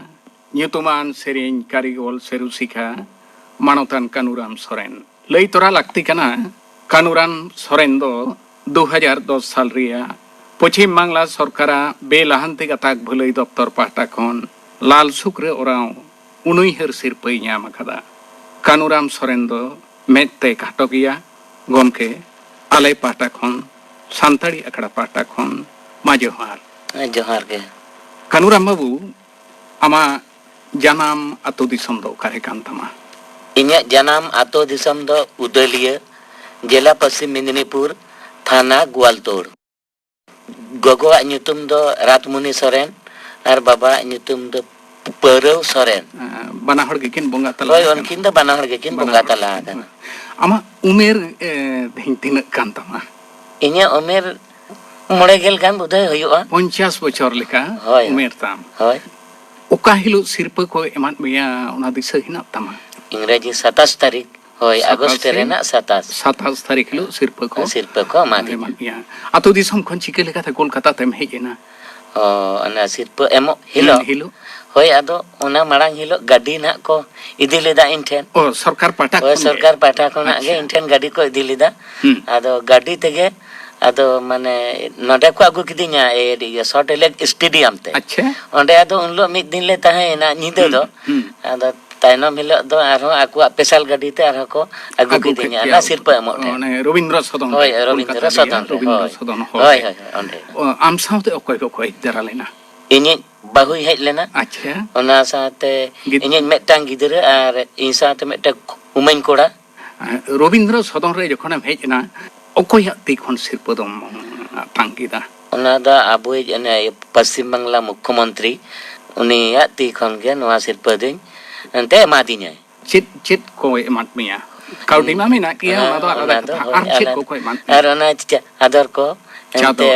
ᱧᱩᱛᱩᱢᱟᱱ ᱥᱮᱨᱮᱧ ᱠᱟᱹᱨᱤᱜᱚᱞ ᱥᱮ ᱨᱩᱥᱤᱠᱟ ᱢᱟᱱᱚᱛᱟᱱ ᱠᱟᱹᱱᱩᱨᱟᱢ ᱥᱚᱨᱮᱱ᱾ ᱞᱟᱹᱭ ᱛᱚᱨᱟ ᱞᱟᱹᱠᱛᱤ ᱠᱟᱱᱟ, ᱠᱟᱹᱱᱩᱨᱟᱢ ᱥᱚᱨᱮᱱ ᱫᱚ ᱫᱩ ᱦᱟᱡᱟᱨ ᱫᱚᱥ ᱥᱟᱞ ᱨᱮᱭᱟᱜ ᱯᱚᱪᱷᱤᱢ ᱵᱟᱝᱞᱟ ᱥᱚᱨᱠᱟᱨᱟᱜ ᱵᱮᱼᱞᱟᱦᱟᱱᱛᱤ ᱜᱟᱛᱟᱠ ᱵᱷᱟᱹᱞᱟᱹᱭ ᱫᱚᱯᱛᱚᱨ ᱯᱟᱦᱴᱟ ᱠᱷᱚᱱ ᱞᱟᱞ ᱥᱩᱠᱨᱮ ᱚᱨᱟᱣ ᱩᱱᱩᱭᱦᱟᱹᱨ ᱥᱤᱨᱯᱟᱹᱭ ᱧᱟᱢ ᱟᱠᱟᱫᱟ᱾ ᱠᱟᱹᱱᱩᱨᱟᱢ ᱥᱚᱨᱮᱱ ᱫᱚ ᱢᱮᱫ ᱛᱮ ᱠᱷᱟᱴᱚ ᱜᱮᱭᱟ᱾ ᱜᱚᱢᱠᱮ, ᱟᱞᱮ ᱯᱟᱦᱴᱟ ᱠᱷᱚᱱ, ᱥᱟᱱᱛᱟᱲᱤ ᱟᱠᱷᱲᱟ ᱯᱟᱦᱴᱟ ᱠᱷᱚᱱ ᱢᱟ ᱡᱚᱦᱟᱨ᱾ ᱦᱮᱸ, ᱡᱚᱦᱟᱨ ᱜᱮ᱾ ᱠᱟᱹᱱᱩᱨᱟᱢ ᱵᱟᱹᱵᱩ, ᱟᱢᱟᱜ ᱡᱟᱱᱟᱢ ᱟᱹᱛᱩ ᱫᱤᱥᱚᱢ ᱫᱚ ᱚᱠᱟᱨᱮ ᱠᱟᱱ ᱛᱟᱢᱟ? ᱤᱧᱟᱹᱜ ᱡᱟᱱᱟᱢ ᱟᱹᱛᱩ ᱫᱤᱥᱚᱢ ᱫᱚ ᱩᱫᱟᱹᱞᱤᱭᱟᱹ, ᱡᱮᱞᱟ ᱯᱚᱥᱪᱤᱢ ᱢᱮᱫᱤᱱᱤᱯᱩᱨ, ᱛᱷᱟᱱᱟ ᱜᱳᱣᱟᱞᱛᱳᱲ᱾ ᱜᱚᱜᱚᱣᱟᱜ ᱧᱩᱛᱩᱢ ᱫᱚ ᱨᱟᱛᱢᱩᱱᱤ ᱥᱚᱨᱮᱱ ᱟᱨ ᱵᱟᱵᱟᱣᱟᱜ ᱧᱩᱛᱩᱢ ᱫᱚ ᱯᱟᱹᱨᱟᱹᱣ ᱥᱚᱨᱮᱱ᱾ ᱮᱸ, ᱵᱟᱱᱟ ᱦᱚᱲ ᱜᱮᱠᱤᱱ ᱵᱚᱸᱜᱟ ᱛᱟᱞᱟ ᱦᱳᱭ, ᱟᱠᱟᱱᱟ᱾ ᱩᱱᱠᱤᱱ ᱫᱚ ᱵᱟᱱᱟ ᱦᱚᱲ ᱜᱮᱠᱤᱱ ᱵᱟᱱᱟ ᱵᱚᱸᱜᱟ ᱦᱚᱲ᱾ ᱛᱟᱞᱟ ᱟᱠᱟᱱᱟ᱾ ᱟᱢᱟᱜ ᱩᱢᱮᱨ, ᱮ, ᱛᱮᱦᱮᱧ ᱛᱤᱱᱟᱹᱜ ᱠᱟᱱ ᱛᱟᱢᱟ? ᱤᱧᱟᱹᱜ ᱩᱢᱮᱨ ᱢᱚᱬᱮ ᱜᱮᱞ ᱜᱟᱱ ᱵᱳᱫᱷᱚᱭ ᱦᱩᱭᱩᱜᱼᱟ᱾ ᱯᱚᱧᱪᱟᱥ ᱵᱚᱪᱷᱚᱨ ᱞᱮᱠᱟ ᱦᱳᱭ, ᱦᱳᱭ᱾ ᱩᱢᱮᱨ ᱛᱟᱢ᱾ ᱦᱳᱭ᱾ ᱚᱠᱟ ᱦᱤᱞᱳᱜ ᱥᱤᱨᱯᱟᱹ ᱠᱚ ᱮᱢᱟᱫ ᱢᱮᱭᱟ, ᱚᱱᱟ ᱫᱤᱥᱟᱹ ᱦᱮᱱᱟᱜ ᱛᱟᱢᱟ? ᱤᱝᱨᱮᱡᱤ ᱥᱟᱛᱟᱥ ᱛᱟᱹᱨᱤᱠᱷ᱾ ᱦᱳᱭ, ᱥᱟᱛᱟᱥ ᱟᱜᱚᱥᱴ ᱨᱮ? ᱨᱮᱱᱟᱜ ᱥᱟᱛᱟᱥ᱾ ᱥᱟᱛᱟᱥ ᱛᱟᱹᱨᱤᱠᱷ ᱦᱤᱞᱳᱜ ᱥᱤᱨᱯᱟᱹ ᱠᱚ ᱥᱤᱨᱯᱟᱹ ᱠᱚ ᱮᱢᱟᱫᱤᱧᱟ᱾ ᱮᱢᱟᱫ ᱢᱮᱭᱟ᱾ ᱟᱹᱛᱩ ᱫᱤᱥᱚᱢ ᱠᱷᱚᱱ ᱪᱤᱠᱟᱹ ᱞᱮᱠᱟᱛᱮ ᱠᱳᱞᱠᱟᱛᱟ ᱛᱮᱢ ᱦᱮᱡ ᱮᱱᱟ? ᱚ, ᱚᱱᱟ ᱥᱤᱨᱯᱟᱹ ᱮᱢᱚᱜ ᱦᱤᱞᱳᱜ? ᱦᱩᱸ, ᱦᱤᱞᱳᱜ᱾ ᱦᱳᱭ, ᱟᱫᱚ ᱚᱱᱟ ᱢᱟᱲᱟᱝ ᱦᱤᱞᱳᱜ ᱜᱟᱹᱰᱤ ᱱᱟᱦᱟᱜ ᱠᱚ ᱤᱫᱤ ᱞᱮᱫᱟ ᱤᱧ ᱴᱷᱮᱱ᱾ ᱚ, ᱥᱚᱨᱠᱟᱨ ᱯᱟᱦᱴᱟ ᱦᱳᱭ, ᱠᱷᱚᱱ ᱜᱮ? ᱥᱚᱨᱠᱟᱨ ᱯᱟᱦᱴᱟ ᱠᱷᱚᱱᱟᱜ ᱜᱮ ᱟᱪᱪᱷᱟ᱾ ᱤᱧ ᱴᱷᱮᱱ ᱜᱟᱹᱰᱤ ᱠᱚ ᱤᱫᱤ ᱞᱮᱫᱟ᱾ ᱦᱩᱸ᱾ ᱟᱫᱚ ᱜᱟᱹᱰᱤ ᱛᱮᱜᱮ, ᱟᱫᱚ ᱢᱟᱱᱮ ᱱᱚᱰᱮ ᱠᱚ ᱟᱹᱜᱩ ᱠᱤᱫᱤᱧᱟ, ᱮ, ᱤᱭᱟᱹ, ᱥᱚᱞᱴ ᱞᱮᱠ ᱥᱴᱮᱰᱤᱭᱟᱢ ᱛᱮ᱾ ᱟᱪᱪᱷᱟ᱾ ᱚᱸᱰᱮ ᱟᱫᱚ ᱩᱱ ᱦᱤᱞᱳᱜ ᱢᱤᱫ ᱫᱤᱱ ᱞᱮ ᱛᱟᱦᱮᱸᱭᱮᱱᱟ, ᱧᱤᱫᱟᱹ ᱦᱩᱸ, ᱫᱚ᱾ ᱦᱩᱸ᱾ ᱟᱫᱚ ᱛᱟᱭᱱᱚᱢ ᱦᱤᱞᱳᱜ ᱫᱚ ᱟᱨᱦᱚᱸ ᱟᱠᱚᱣᱟᱜ ᱯᱮᱥᱟᱞ ᱜᱟᱹᱰᱤ ᱛᱮ ᱟᱨᱦᱚᱸ ᱠᱚ ᱟᱹᱜᱩ ᱟᱹᱜᱩ ᱠᱮᱫ ᱠᱤᱫᱤᱧᱟ ᱯᱮᱭᱟ᱾ ᱚᱱᱟ ᱥᱤᱨᱯᱟᱹ ᱮᱢᱚᱜ ᱴᱷᱮᱱ᱾ ᱚᱱᱮ ᱨᱚᱵᱤᱱᱫᱨᱚ ᱥᱚᱫᱚᱱ ᱦᱳᱭ, ᱨᱮ, ᱨᱚᱵᱤᱱᱫᱨᱚ ᱠᱳᱞᱠᱟᱛᱟ ᱥᱚᱫᱚᱱ ᱨᱮᱭᱟᱜ ᱨᱮ, ᱨᱚᱵᱤᱱᱫᱨᱚ ᱦᱳᱭ᱾ ᱥᱚᱫᱚᱱ ᱦᱚᱞ ᱦᱳᱭ, ᱨᱮ᱾ ᱦᱳᱭ, ᱦᱳᱭ, ᱚᱸᱰᱮ᱾ ᱚ, ᱟᱢ ᱥᱟᱶᱛᱮ ᱚᱠᱚᱭ ᱠᱚᱠᱚ ᱦᱮᱡ ᱡᱟᱣᱨᱟ ᱞᱮᱱᱟ? ᱤᱧᱤᱡ ᱵᱟᱹᱦᱩᱭ ᱦᱮᱡ ᱞᱮᱱᱟ᱾ ᱟᱪᱪᱷᱟ᱾ ᱚᱱᱟ ᱥᱟᱶᱛᱮ ᱜᱤᱫ- ᱤᱧᱤᱡ ᱢᱤᱫᱴᱟᱝ ᱜᱤᱫᱽᱨᱟᱹ ᱟᱨ ᱤᱧ ᱥᱟᱶᱛᱮ ᱢᱤᱫᱴᱟᱝ ᱩᱢᱟᱹᱧ ᱠᱚᱲᱟ᱾ ᱨᱚᱵᱤᱱᱫᱨᱚ ᱥᱚᱫᱚᱱ ᱨᱮ ᱡᱚᱠᱷᱚᱱᱮᱢ ᱦᱮᱡ ᱮᱱᱟ, ᱚᱠᱚᱭᱟᱜ ᱛᱤ ᱠᱷᱚᱱ ᱥᱤᱨᱯᱟᱹ ᱫᱚᱢ ᱟᱛᱟᱝ ᱠᱮᱫᱟ? ᱚᱱᱟ ᱫᱚ ᱟᱵᱚᱭᱤᱡ ᱚᱱᱮ ᱯᱚᱥᱪᱤᱢ ᱵᱟᱝᱞᱟ ᱢᱩᱠᱠᱷᱚᱢᱚᱱᱛᱨᱤ, ᱩᱱᱤᱭᱟᱜ ᱛᱤ ᱠᱷᱚᱱ ᱜᱮ ᱱᱚᱣᱟ ᱥᱤᱨᱯᱟᱹ ᱫᱚᱧ ᱮᱱᱛᱮ ᱮᱢᱟᱫᱤᱧᱟᱭ᱾ ᱪᱮᱫ, ᱪᱮᱫ ᱠᱚ ᱮᱢᱟᱫ ᱢᱮᱭᱟ? ᱠᱟᱹᱣᱰᱤ ᱢᱟ ᱢᱮᱱᱟᱜ ᱜᱮᱭᱟ, ᱚᱱᱟ, ᱚᱱᱟ ᱫᱚ ᱟᱞᱟᱫᱟ ᱚᱱᱟ ᱫᱚ ᱠᱟᱛᱷᱟ᱾ ᱦᱳᱭ, ᱟᱨ ᱪᱮᱫ ᱟᱞᱟᱫᱟ᱾ ᱠᱚᱠᱚ ᱮᱢᱟᱫ ᱢᱮᱭᱟ? ᱟᱨ ᱚᱱᱟ ᱪᱟ-, ᱟᱫᱚᱨ ᱠᱚ, ᱪᱟᱫᱚᱨ᱾ ᱮᱱᱛᱮ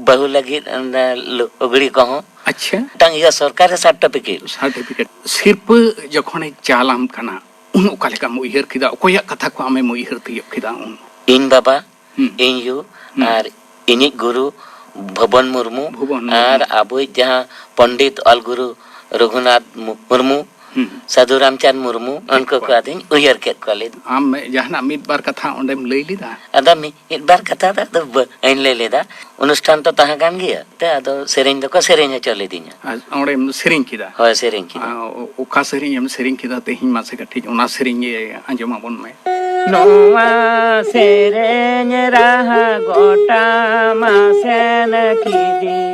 ᱵᱟᱹᱦᱩ ᱞᱟᱹᱜᱤᱫ ᱚᱱᱟ ᱞᱩ-, ᱞᱩᱜᱽᱲᱤ ᱠᱚᱦᱚᱸ᱾ ᱟᱪᱪᱷᱟ᱾ ᱢᱤᱫᱴᱟᱝ ᱤᱭᱟᱹ ᱥᱚᱨᱠᱟᱨᱤ ᱥᱟᱨᱴᱤᱯᱷᱤᱠᱮᱴ᱾ ᱥᱟᱨᱴᱤᱯᱷᱤᱠᱮᱴ᱾ ᱥᱤᱨᱯᱟᱹ ᱡᱚᱠᱷᱚᱱᱮ ᱪᱟᱞᱟᱢ ᱠᱟᱱᱟ, ᱩᱱ ᱚᱠᱟ ᱞᱮᱠᱟᱢ ᱩᱭᱦᱟᱹᱨ ᱠᱮᱫᱟ? ᱚᱠᱚᱭᱟᱜ ᱠᱟᱛᱷᱟ ᱠᱚ ᱟᱢᱮᱢ ᱩᱭᱦᱟᱹᱨ ᱛᱤᱭᱳᱜ ᱠᱮᱫᱟ ᱩᱱ? ᱤᱧ ᱵᱟᱵᱟ, ᱦᱩᱸ᱾ ᱤᱧ ᱭᱩ, ᱦᱩᱸ᱾ ᱟᱨ ᱤᱧᱤᱡ ᱜᱩᱨᱩ ᱵᱷᱚᱵᱚᱱ ᱢᱩᱨᱢᱩ, ᱵᱷᱩᱵᱚᱱ ᱢᱩᱨᱢᱩ᱾ ᱟᱨ ᱟᱵᱚᱭᱤᱡ ᱡᱟᱦᱟᱸ ᱯᱚᱱᱰᱤᱛ ᱚᱞ ᱜᱩᱨᱩ ᱨᱚᱜᱷᱩᱱᱟᱛᱷ ᱢᱩ-, ᱢᱩᱨᱢᱩ, ᱦᱩᱸ᱾ ᱥᱟᱹᱫᱷᱩ ᱨᱟᱢᱪᱟᱸᱫᱽ ᱢᱩᱨᱢᱩ, ᱴᱷᱤᱠ ᱩᱱᱠᱩ ᱠᱚ᱾ ᱠᱚ ᱟᱫᱚᱧ ᱩᱭᱦᱟᱹᱨ ᱠᱮᱫ ᱠᱚᱣᱟ, ᱞᱟᱹᱭ ᱟᱢ ᱡᱟᱦᱟᱱᱟᱜ ᱢᱤᱫ ᱵᱟᱨ ᱠᱟᱛᱷᱟ ᱚᱸᱰᱮᱢ ᱞᱟᱹᱭ ᱞᱮᱫᱟ? ᱟᱫᱚ ᱢᱤᱫ, ᱢᱤᱫ ᱵᱟᱨ ᱠᱟᱛᱷᱟ ᱫᱚ ᱟᱫᱚ ᱵᱟᱹᱧ ᱞᱟᱹᱭ ᱞᱮᱫᱟ, ᱚᱱᱩᱥᱴᱷᱟᱱ ᱛᱚ ᱛᱟᱦᱮᱸ ᱠᱟᱱ ᱜᱮᱭᱟ, ᱛᱮ ᱟᱫᱚ ᱥᱮᱨᱮᱧ ᱫᱚᱠᱚ ᱥᱮᱨᱮᱧ ᱦᱚᱪᱚ ᱞᱤᱫᱤᱧᱟ᱾ ᱟᱨ ᱚᱸᱰᱮᱢ ᱥᱮᱨᱮᱧ ᱠᱮᱫᱟ? ᱦᱳᱭ, ᱥᱮᱨᱮᱧ ᱠᱮᱫᱟ᱾ ᱟᱨ ᱚ-, ᱚᱠᱟ ᱥᱮᱨᱮᱧ ᱮᱢ ᱥᱮᱨᱮᱧ ᱠᱮᱫᱟ ᱛᱮᱦᱮᱧ? ᱢᱟᱥᱮ ᱠᱟᱹᱴᱤᱡ ᱚᱱᱟ ᱥᱮᱨᱮᱧ ᱜᱮ ᱟᱸᱡᱚᱢ ᱟᱵᱚᱱ ᱢᱮ᱾ ᱱᱚᱣᱟ ᱥᱮᱨᱮᱧ ᱨᱟᱦᱟ ᱜᱚᱴᱟ ᱢᱟᱥᱮᱱ ᱠᱤᱫᱤᱧ᱾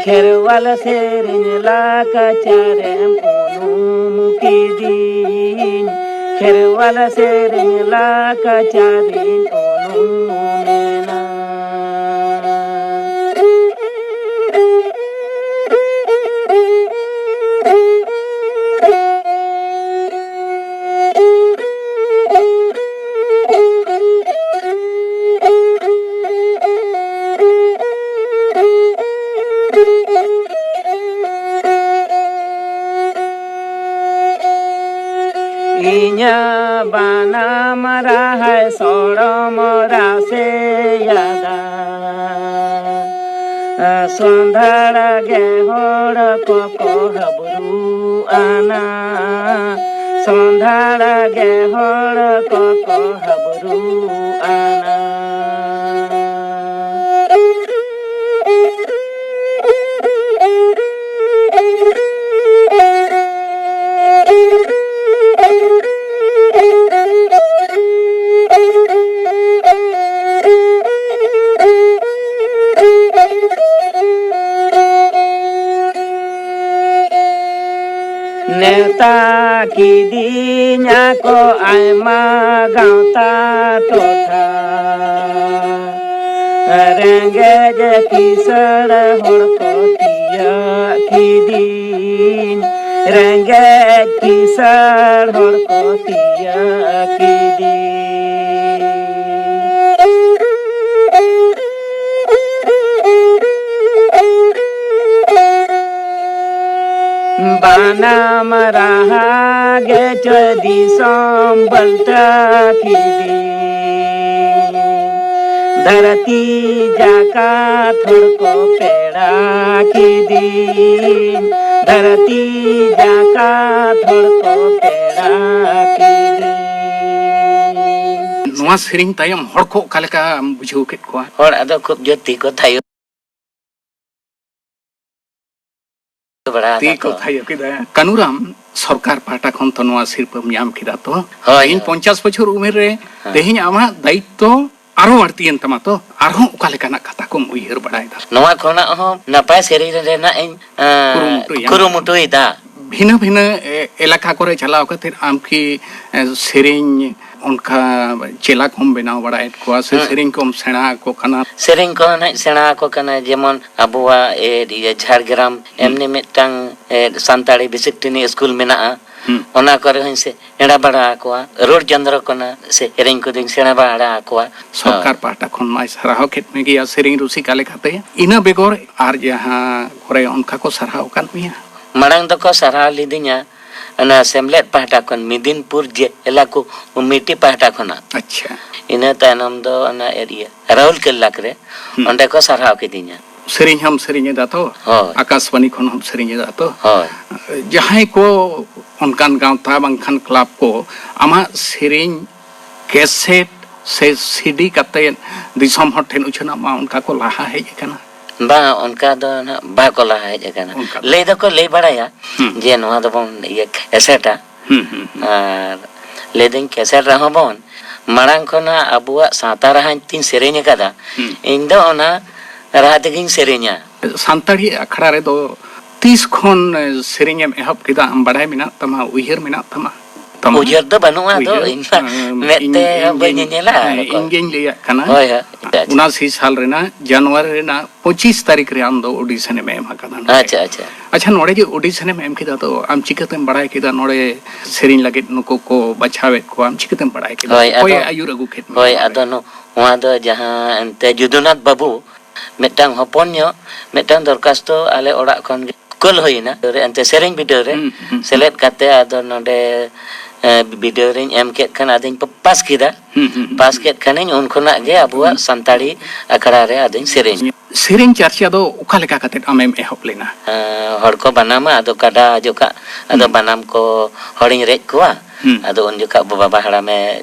ᱠᱷᱮᱨᱣᱟᱞ ᱥᱮᱨᱮᱧ ᱞᱟᱠᱪᱟᱨᱮᱢ ᱩᱱᱩᱢ ᱠᱤᱫᱤᱧ, ᱠᱷᱮᱨᱣᱟᱞ ᱥᱮᱨᱮᱧ ᱞᱟᱠᱪᱟᱨᱤᱧ ᱩᱱᱩᱢᱮᱱᱟ᱾ ᱤᱧᱟᱹᱜ ᱵᱟᱱᱟᱢ ᱨᱟᱦᱟᱭ ᱥᱚᱲᱚᱢ ᱨᱟᱥᱮᱭᱟᱫᱟ᱾ ᱥᱚᱸᱫᱷᱟᱲ ᱜᱮ ᱦᱚᱲ ᱠᱚᱠᱚ ᱦᱟᱹᱵᱨᱩ ᱟᱱᱟ, ᱥᱚᱸᱫᱷᱟᱲ ᱜᱮ ᱦᱚᱲ ᱠᱚᱠᱚ ᱦᱟᱹᱵᱨᱩ ᱟᱱᱟ᱾ ᱱᱮᱣᱛᱟ ᱠᱤᱫᱤᱧᱟ ᱠᱚ ᱟᱭᱢᱟ ᱜᱟᱶᱛᱟ ᱴᱚᱴᱷᱟ᱾ ᱨᱮᱸᱜᱮᱡ ᱠᱤᱥᱟᱹᱬ ᱦᱚᱲ ᱠᱚ ᱛᱤᱭᱟᱹᱜ ᱠᱤᱫᱤᱧ, ᱨᱮᱸᱜᱮᱡ ᱠᱤᱥᱟᱹᱬ ᱦᱚᱲ ᱠᱚ ᱛᱤᱭᱟᱹᱜ ᱠᱤᱫᱤᱧ᱾ ᱵᱟᱱᱟᱢ ᱨᱟᱦᱟ ᱜᱮ ᱪᱚᱭ ᱫᱤᱥᱚᱢ ᱵᱟᱞᱴᱟ ᱠᱤᱫᱤᱧ᱾ ᱫᱷᱟᱹᱨᱛᱤ ᱡᱟᱠᱟᱛ ᱦᱚᱲ ᱠᱚ ᱯᱮᱲᱟ ᱠᱤᱫᱤᱧ, ᱫᱷᱟᱹᱨᱛᱤ ᱡᱟᱠᱟᱛ ᱦᱚᱲ ᱠᱚ ᱯᱮᱲᱟ ᱠᱤᱫᱤᱧ᱾ ᱱᱚᱣᱟ ᱥᱮᱨᱮᱧ ᱛᱟᱭᱚᱢ ᱦᱚᱲ ᱠᱚ ᱚᱠᱟ ᱞᱮᱠᱟ ᱵᱩᱡᱷᱟᱹᱣ ᱠᱮᱫ ᱠᱚᱣᱟ? ᱦᱚᱲ ᱟᱫᱚ ᱠᱷᱩᱵ ᱡᱳᱨ ᱛᱤ ᱠᱚ ᱛᱷᱟᱭᱚ ᱵᱟᱲᱟ ᱛᱤ ᱟᱠᱟᱫ ᱠᱚ ᱠᱚᱣᱟ᱾ ᱛᱷᱟᱭᱚ ᱠᱮᱫᱟ᱾ ᱠᱟᱹᱱᱩᱨᱟᱢ ᱥᱚᱨᱠᱟᱨ ᱯᱟᱦᱴᱟ ᱠᱷᱚᱱ ᱛᱚ ᱱᱚᱣᱟ ᱥᱤᱨᱯᱟᱹᱢ ᱧᱟᱢ ᱠᱮᱫᱟ ᱛᱚ? ᱦᱳᱭ, ᱛᱮᱦᱮᱧ ᱦᱳᱭ᱾ ᱯᱚᱧᱪᱟᱥ ᱵᱚᱪᱷᱚᱨ ᱩᱢᱮᱨ ᱨᱮ ᱦᱮᱸ᱾ ᱛᱮᱦᱮᱧ ᱟᱢᱟᱜ ᱫᱟᱭᱤᱛᱛᱚ ᱟᱨᱦᱚᱸ ᱵᱟᱹᱲᱛᱤᱭᱮᱱ ᱛᱟᱢᱟ ᱛᱚ, ᱟᱨᱦᱚᱸ ᱚᱠᱟ ᱞᱮᱠᱟᱱᱟᱜ ᱠᱟᱛᱷᱟ ᱠᱚᱢ ᱩᱭᱦᱟᱹᱨ ᱵᱟᱲᱟᱭᱮᱫᱟ? ᱱᱚᱣᱟ ᱠᱷᱚᱱᱟᱜ ᱦᱚᱸ ᱱᱟᱯᱟᱭ ᱥᱮᱨᱮᱧ ᱨᱮᱱᱟᱜ ᱤᱧ, ᱮᱸ, ᱠᱩᱨᱩᱢᱩᱴᱩᱭᱟ᱾ ᱠᱩᱨᱩᱢᱩᱴᱩᱭᱮᱫᱟ᱾ ᱵᱷᱤᱱᱟᱹ ᱵᱷᱤᱱᱟᱹ, ᱮ, ᱮᱞᱟᱠᱟ ᱠᱚᱨᱮ ᱪᱟᱞᱟᱣ ᱠᱟᱛᱮ ᱟᱢ ᱠᱤ, ᱮ, ᱥᱮᱨᱮᱧ ᱚᱱᱠᱟ ᱪᱮᱞᱟ ᱠᱚᱢ ᱵᱮᱱᱟᱣ ᱵᱟᱲᱟᱭᱮᱫ ᱠᱚᱣᱟ ᱥᱮ ᱦᱩᱸ᱾ ᱥᱮᱨᱮᱧ ᱠᱚᱢ ᱥᱮᱬᱟ ᱟᱠᱚ ᱠᱟᱱᱟ? ᱥᱮᱨᱮᱧ ᱠᱚᱦᱚᱸ ᱱᱟᱜ ᱥᱮᱬᱟ ᱟᱠᱚ ᱠᱟᱱᱟ, ᱡᱮᱢᱚᱱ ᱟᱵᱚᱣᱟᱜ, ᱮ, ᱤᱭᱟᱹ, ᱡᱷᱟᱲᱜᱨᱟᱢ ᱦᱩᱸ᱾ ᱮᱢᱱᱤ ᱢᱤᱫᱴᱟᱝ, ᱮ, ᱥᱟᱱᱛᱟᱲᱤ ᱵᱮᱥᱤᱠ ᱴᱨᱮᱱᱤᱝ ᱥᱠᱩᱞ ᱢᱮᱱᱟᱜᱼᱟ᱾ ᱦᱩᱸ᱾ ᱚᱱᱟ ᱠᱚᱨᱮ ᱦᱚᱸᱧ ᱥᱮᱬᱟ ᱵᱟᱲᱟ ᱟᱠᱚᱣᱟ᱾ ᱨᱚᱲ ᱪᱚᱱᱫᱨᱚ ᱠᱚᱱᱟ ᱥᱮᱨᱮᱧ ᱠᱚᱫᱚᱧ ᱥᱮᱬᱟ ᱵᱟᱲᱟ ᱟᱠᱚᱣᱟ᱾ ᱥᱚᱨᱠᱟᱨ ᱦᱳᱭ᱾ ᱯᱟᱦᱴᱟ ᱠᱷᱚᱱ ᱢᱟᱭ ᱥᱟᱨᱦᱟᱣ ᱠᱮᱫ ᱢᱮᱜᱮᱭᱟ ᱥᱮᱨᱮᱧ ᱨᱩᱥᱤᱠᱟ ᱞᱮᱠᱟᱛᱮ᱾ ᱤᱱᱟᱹ ᱵᱮᱜᱚᱨ ᱟᱨ ᱡᱟᱦᱟᱸ ᱠᱚᱨᱮ ᱚᱱᱠᱟ ᱠᱚ ᱥᱟᱨᱦᱟᱣ ᱟᱠᱟᱫ ᱢᱮᱭᱟ? ᱢᱟᱲᱟᱝ ᱫᱚᱠᱚ ᱥᱟᱨᱦᱟᱣ ᱞᱤᱫᱤᱧᱟ ᱚᱱᱟ ᱥᱮᱢᱞᱮᱫ ᱯᱟᱦᱴᱟ ᱠᱷᱚᱱ, ᱢᱤᱫᱤᱱᱯᱩᱨ ᱡᱮᱞᱟ ᱠᱚᱢᱤᱴᱤ ᱯᱟᱦᱴᱟ ᱠᱷᱚᱱᱟᱜ᱾ ᱟᱪᱪᱷᱟ᱾ ᱤᱱᱟᱹ ᱛᱟᱭᱱᱚᱢ ᱫᱚ ᱚᱱᱟ ᱮᱨᱤᱭᱟ ᱨᱟᱦᱩᱞ ᱠᱮᱞᱞᱟ ᱨᱮ, ᱦᱩᱸ᱾ ᱚᱸᱰᱮ ᱠᱚ ᱥᱟᱨᱦᱟᱣ ᱠᱤᱫᱤᱧᱟ᱾ ᱥᱮᱨᱮᱧ ᱦᱚᱸᱢ ᱥᱮᱨᱮᱧ ᱮᱫᱟ ᱛᱚ? ᱦᱳᱭ᱾ ᱟᱠᱟᱥᱵᱟᱱᱤ ᱠᱷᱚᱱ ᱦᱚᱸᱢ ᱥᱮᱨᱮᱧ ᱮᱫᱟ ᱛᱚ? ᱦᱳᱭ᱾ ᱡᱟᱦᱟᱸᱭ ᱠᱚ ᱚᱱᱠᱟᱱ ᱜᱟᱶᱛᱟ ᱵᱟᱝᱠᱷᱟᱱ ᱠᱞᱟᱵᱽ ᱠᱚ ᱟᱢᱟᱜ ᱥᱮᱨᱮᱧ ᱠᱮᱥᱮᱴ ᱥᱮ ᱥᱤᱰᱤ ᱠᱟᱛᱮ ᱫᱤᱥᱚᱢ ᱦᱚᱲ ᱴᱷᱮᱱ ᱩᱪᱷᱟᱹᱱᱚᱜ ᱢᱟ, ᱚᱱᱠᱟ ᱠᱚ ᱞᱟᱦᱟ ᱦᱮᱡ ᱟᱠᱟᱱᱟ? ᱵᱟᱝ, ᱚᱱᱠᱟ ᱫᱚ ᱱᱟᱦᱟᱜ ᱵᱟᱠᱚ ᱞᱟᱦᱟ ᱦᱮᱡ ᱟᱠᱟᱱᱟ᱾ ᱚᱱᱠᱟ ᱫᱚ᱾ ᱞᱟᱹᱭ ᱫᱚᱠᱚ ᱞᱟᱹᱭ ᱵᱟᱲᱟᱭᱟ ᱦᱩᱸ᱾ ᱡᱮ ᱱᱚᱣᱟ ᱫᱚᱵᱚᱱ ᱤᱭᱟᱹ ᱮᱥᱮᱴᱟ᱾ ᱦᱩᱸ, ᱦᱩᱸ, ᱦᱩᱸ᱾ ᱟᱨ ᱞᱟᱹᱭᱫᱟᱹᱧ ᱠᱮᱥᱮᱴ ᱨᱮᱦᱚᱸ ᱵᱚᱱ ᱢᱟᱲᱟᱝ ᱠᱷᱚᱱᱟᱜ ᱟᱵᱚᱣᱟᱜ ᱥᱟᱶᱛᱟ ᱨᱟᱦᱟᱧ ᱛᱤᱧ ᱥᱮᱨᱮᱧ ᱟᱠᱟᱫᱟ, ᱦᱩᱸ᱾ ᱤᱧ ᱫᱚ ᱚᱱᱟ ᱨᱟᱦᱟ ᱛᱮᱜᱤᱧ ᱥᱮᱨᱮᱧᱟ᱾ ᱥᱟᱱᱛᱟᱲᱤ ᱟᱠᱷᱲᱟ ᱨᱮᱫᱚ ᱛᱤᱥ ᱠᱷᱚᱱ, ᱮ, ᱥᱮᱨᱮᱧ ᱮᱢ ᱮᱦᱚᱵ ᱠᱮᱫᱟ? ᱟᱢ ᱵᱟᱲᱟᱭ ᱢᱮᱱᱟᱜ ᱛᱟᱢᱟ, ᱩᱭᱦᱟᱹᱨ ᱢᱮᱱᱟᱜ ᱛᱟᱢᱟ? ᱛᱟᱢᱟ? ᱩᱭᱦᱟᱹᱨ ᱫᱚ ᱵᱟᱹᱱᱩᱜᱼᱟ, ᱟᱫᱚ ᱩᱭᱦᱟᱹᱨ, ᱤᱧ ᱢᱟ ᱮᱸ, ᱢᱮᱫ ᱤᱧ, ᱛᱮ ᱤᱧ ᱵᱟᱹᱧ ᱜᱤᱧ, ᱧᱮᱧᱮᱞᱟ, ᱦᱮᱸ, ᱚᱠᱚᱭ? ᱤᱧ ᱜᱤᱧ ᱞᱟᱹᱭᱟᱜ ᱠᱟᱱᱟ᱾ ᱦᱳᱭ, ᱦᱳᱭ, ᱟᱪᱪᱷᱟ, ᱟᱪᱪᱷᱟ᱾ ᱩᱱᱟᱥᱤ ᱥᱟᱞ ᱨᱮᱱᱟᱜ ᱡᱟᱱᱩᱣᱟᱨᱤ ᱨᱮᱱᱟᱜ ᱯᱚᱸᱪᱤᱥ ᱛᱟᱹᱨᱤᱠᱷ ᱨᱮ ᱟᱢ ᱫᱚ audition ᱮᱢ ᱮᱢ ᱟᱠᱟᱫᱟ ᱱᱚᱰᱮ᱾ ᱟᱪᱪᱷᱟ, ᱟᱪᱪᱷᱟ᱾ ᱟᱪᱪᱷᱟ, ᱱᱚᱰᱮ ᱡᱮ audition ᱮᱢ ᱮᱢ ᱠᱮᱫᱟ, ᱛᱚ ᱟᱢ ᱪᱤᱠᱟᱹᱛᱮᱢ ᱵᱟᱲᱟᱭ ᱠᱮᱫᱟ ᱱᱚᱰᱮ ᱥᱮᱨᱮᱧ ᱞᱟᱹᱜᱤᱫ ᱱᱩᱠᱩ ᱠᱚ ᱵᱟᱪᱷᱟᱣᱮᱫ ᱠᱚᱣᱟ? ᱟᱢ ᱪᱤᱠᱟᱹᱛᱮᱢ ᱵᱟᱲᱟᱭ ᱠᱮᱫᱟ? ᱦᱳᱭ, ᱚᱠᱚᱭᱮ ᱟᱫᱚ, ᱟᱹᱭᱩᱨ ᱟᱹᱜᱩ ᱠᱮᱫ ᱢᱮᱭᱟ ᱦᱳᱭ, ᱱᱚᱰᱮ? ᱟᱫᱚ ᱱᱚᱣᱟ ᱫᱚ ᱡᱟᱦᱟᱸ ᱮᱱᱛᱮ ᱡᱩᱫᱩᱱᱟᱛᱷ ᱵᱟᱹᱵᱩ ᱢᱤᱫᱴᱟᱝ ᱦᱚᱯᱚᱱ ᱧᱚᱜ ᱢᱤᱫᱴᱟᱝ ᱫᱚᱨᱠᱷᱟᱥᱛᱚ ᱟᱞᱮ ᱚᱲᱟᱜ ᱠᱷᱚᱱ ᱜᱮ ᱠᱩᱞ ᱦᱩᱭᱮᱱᱟ᱾ ᱮᱱᱛᱮ ᱥᱮᱨᱮᱧ ᱵᱤᱰᱟᱹᱣ ᱨᱮ ᱦᱩᱸ, ᱦᱩᱸ, ᱦᱩᱸ᱾ ᱥᱮᱞᱮᱫ ᱠᱟᱛᱮ ᱟᱫᱚ ᱱᱚᱰᱮ, ᱮ, ᱵᱤᱰᱟᱹᱣ ᱨᱤᱧ ᱮᱢ ᱠᱮᱫ ᱠᱷᱟᱱ ᱟᱫᱚᱧ ᱯᱟᱥ ᱠᱮᱫᱟ᱾ ᱦᱩᱸ, ᱦᱩᱸ, ᱦᱩᱸ, ᱯᱟᱥ ᱦᱩᱸ᱾ ᱠᱮᱫ ᱠᱷᱟᱱᱤᱧ ᱩᱱ ᱠᱷᱚᱱᱟᱜ ᱜᱮ ᱟᱵᱚᱣᱟᱜ ᱦᱩᱸ᱾ ᱥᱟᱱᱛᱟᱲᱤ ᱟᱠᱷᱲᱟ ᱨᱮ ᱟᱫᱚᱧ ᱥᱮᱨᱮᱧ᱾ ᱥᱮᱨᱮᱧ ᱪᱟᱨᱪᱟ ᱫᱚ ᱚᱠᱟ ᱞᱮᱠᱟ ᱠᱟᱛᱮ ᱟᱢᱮᱢ ᱮᱦᱚᱵ ᱞᱮᱱᱟ? ᱮ, ᱦᱚᱲ ᱠᱚ ᱵᱟᱱᱟᱢᱟ, ᱟᱫᱚ ᱠᱟᱰᱟ ᱡᱚᱠᱷᱟᱜ ᱟᱫᱚ ᱦᱩᱸ᱾ ᱵᱟᱱᱟᱢ ᱠᱚ ᱦᱚᱲᱤᱧ ᱨᱮᱡ ᱠᱚᱣᱟ᱾ ᱦᱩᱸ᱾ ᱟᱫᱚ ᱩᱱ ᱡᱚᱠᱷᱟᱜ ᱵᱟᱵᱟ ᱦᱟᱲᱟᱢᱮ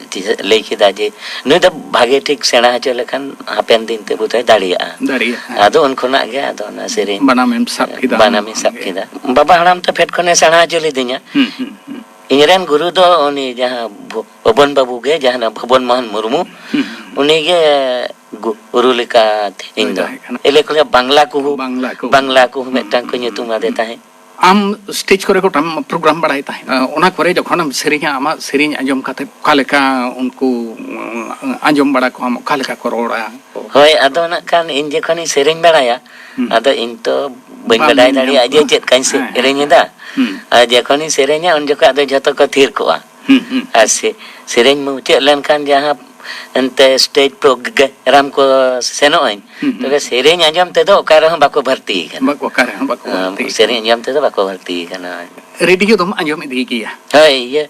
ᱞᱟᱹᱭ ᱠᱮᱫᱟ ᱡᱮ, "ᱱᱩᱭ ᱫᱚ ᱵᱷᱟᱜᱮ ᱴᱷᱤᱠ ᱥᱮᱬᱟ ᱦᱚᱪᱚ ᱞᱮᱠᱷᱟᱱ ᱦᱟᱯᱮᱱ ᱫᱤᱱ ᱛᱮ ᱵᱳᱫᱷᱚᱭ ᱫᱟᱲᱮᱭᱟᱜᱼᱟ᱾" ᱫᱟᱲᱮᱭᱟᱜᱼᱟ᱾ ᱟᱫᱚ ᱩᱱ ᱠᱷᱚᱱᱟᱜ ᱜᱮ ᱟᱫᱚ ᱚᱱᱟ ᱥᱮᱨᱮᱧ ᱵᱟᱱᱟᱢᱮᱢ ᱥᱟᱵ ᱠᱮᱫᱟ ᱵᱟᱱᱟᱢᱤᱧ ᱩᱱ ᱥᱟᱵ ᱠᱷᱚᱱ ᱜᱮ᱾ ᱠᱮᱫᱟ᱾ ᱵᱟᱵᱟ ᱦᱟᱲᱟᱢ ᱛᱚ ᱯᱷᱮᱰ ᱠᱷᱚᱱᱮ ᱥᱮᱬᱟ ᱦᱚᱪᱚ ᱞᱤᱫᱤᱧᱟ᱾ ᱦᱩᱸ, ᱦᱩᱸ, ᱦᱩᱸ᱾ ᱤᱧᱨᱮᱱ ᱜᱩᱨᱩ ᱫᱚ ᱩᱱᱤ ᱡᱟᱦᱟᱸ ᱵᱷᱚ-, ᱵᱷᱚᱵᱚᱱ ᱵᱟᱹᱵᱩ ᱜᱮ, ᱡᱟᱦᱟᱸ ᱵᱷᱚᱵᱚᱱ ᱢᱳᱦᱚᱱ ᱢᱩᱨᱢᱩ, ᱦᱩᱸ᱾ ᱩᱱᱤ ᱜᱮ ᱜᱩᱨᱩ ᱞᱮᱠᱟ ᱤᱧ ᱫᱚ᱾ ᱛᱟᱦᱮᱸ ᱠᱟᱱᱟ᱾ ᱮᱞᱮ ᱠᱚ ᱞᱟᱹᱭᱟ ᱵᱟᱝᱞᱟ ᱠᱩᱦᱩ, ᱵᱟᱝᱞᱟ ᱠᱩᱦᱩ᱾ ᱵᱟᱝᱞᱟ ᱠᱩᱦᱩ ᱦᱩᱸ, ᱢᱤᱫᱴᱟᱝ ᱠᱚ ᱦᱩᱸ, ᱧᱩᱛᱩᱢ ᱦᱩᱸ, ᱟᱫᱮ ᱦᱩᱸ᱾ ᱛᱟᱦᱮᱸᱫ᱾ ᱟᱢ ᱥᱴᱮᱡᱽ ᱠᱚᱨᱮ ᱜᱚᱴᱟᱢ ᱯᱨᱳᱜᱨᱟᱢ ᱵᱟᱲᱟᱭ ᱛᱟᱦᱮᱸᱫ, ᱚᱱᱟ ᱠᱚᱨᱮ ᱡᱚᱠᱷᱚᱱᱮᱢ ᱥᱮᱨᱮᱧᱟ, ᱟᱢᱟᱜ ᱥᱮᱨᱮᱧ ᱟᱸᱡᱚᱢ ᱠᱟᱛᱮ ᱚᱠᱟ ᱞᱮᱠᱟ ᱩᱱᱠᱩ, ᱩᱸ, ᱟᱸᱡᱚᱢ ᱵᱟᱲᱟ ᱠᱚᱣᱟᱢ, ᱚᱠᱟ ᱞᱮᱠᱟ ᱠᱚ ᱨᱚᱲᱟ? ᱦᱳᱭ, ᱟᱫᱚ ᱱᱟᱜ ᱠᱷᱟᱱ ᱤᱧ ᱡᱚᱠᱷᱚᱱᱤᱧ ᱥᱮᱨᱮᱧ ᱵᱟᱲᱟᱭᱟ, ᱦᱩᱸ᱾ ᱟᱫᱚ ᱤᱧ ᱛᱚ ᱵᱟᱹᱧ ᱵᱟᱢ ᱵᱟᱰᱟᱭ ᱧᱮᱞ ᱫᱟᱲᱮᱭᱟᱜᱼᱟ ᱧᱟᱢ ᱡᱮ ᱠᱚᱣᱟ᱾ ᱪᱮᱫ ᱠᱟᱧ ᱦᱮᱸ, ᱦᱮᱸ, ᱥᱮᱨᱮᱧ ᱮᱫᱟ᱾ ᱦᱮᱸ᱾ ᱦᱩᱸ᱾ ᱟᱨ ᱡᱚᱠᱷᱚᱱᱤᱧ ᱥᱮᱨᱮᱧᱟ, ᱩᱱ ᱡᱚᱠᱷᱚᱱ ᱫᱚ ᱡᱷᱚᱛᱚ ᱠᱚ ᱛᱷᱤᱨ ᱠᱚᱜᱼᱟ᱾ ᱦᱩᱸ, ᱦᱩᱸ᱾ ᱟᱨ ᱥᱮ-, ᱥᱮᱨᱮᱧ ᱢᱩᱪᱟᱹᱫ ᱞᱮᱱᱠᱷᱟᱱ ᱡᱟᱦᱟᱸ ᱮᱱᱛᱮ ᱥᱴᱮᱡᱽ ᱯᱨᱳᱜᱨᱟᱢ ᱠᱚ ᱥᱮᱱᱚᱜ ᱟᱹᱧ, ᱦᱩᱸ, ᱦᱩᱸ᱾ ᱛᱚᱵᱮ ᱥᱮᱨᱮᱧ ᱟᱸᱡᱚᱢ ᱛᱮᱫᱚ ᱚᱠᱟ ᱨᱮᱦᱚᱸ ᱵᱟᱠᱚ ᱵᱷᱟᱨᱛᱤ ᱠᱟᱱᱟ᱾ ᱵᱟᱠᱚ, ᱚᱠᱟ ᱨᱮᱦᱚᱸ ᱵᱟᱠᱚ ᱦᱮᱸ, ᱵᱷᱟᱨᱛᱤ ᱥᱮᱨᱮᱧ ᱠᱟᱱᱟ᱾ ᱟᱸᱡᱚᱢ ᱛᱮᱫᱚ ᱵᱟᱠᱚ ᱵᱷᱟᱨᱛᱤ ᱠᱟᱱᱟ᱾ ᱨᱮᱰᱤᱭᱳ ᱫᱚᱢ ᱟᱸᱡᱚᱢ ᱤᱫᱤ ᱜᱮᱭᱟ? ᱦᱳᱭ, ᱤᱭᱟᱹ,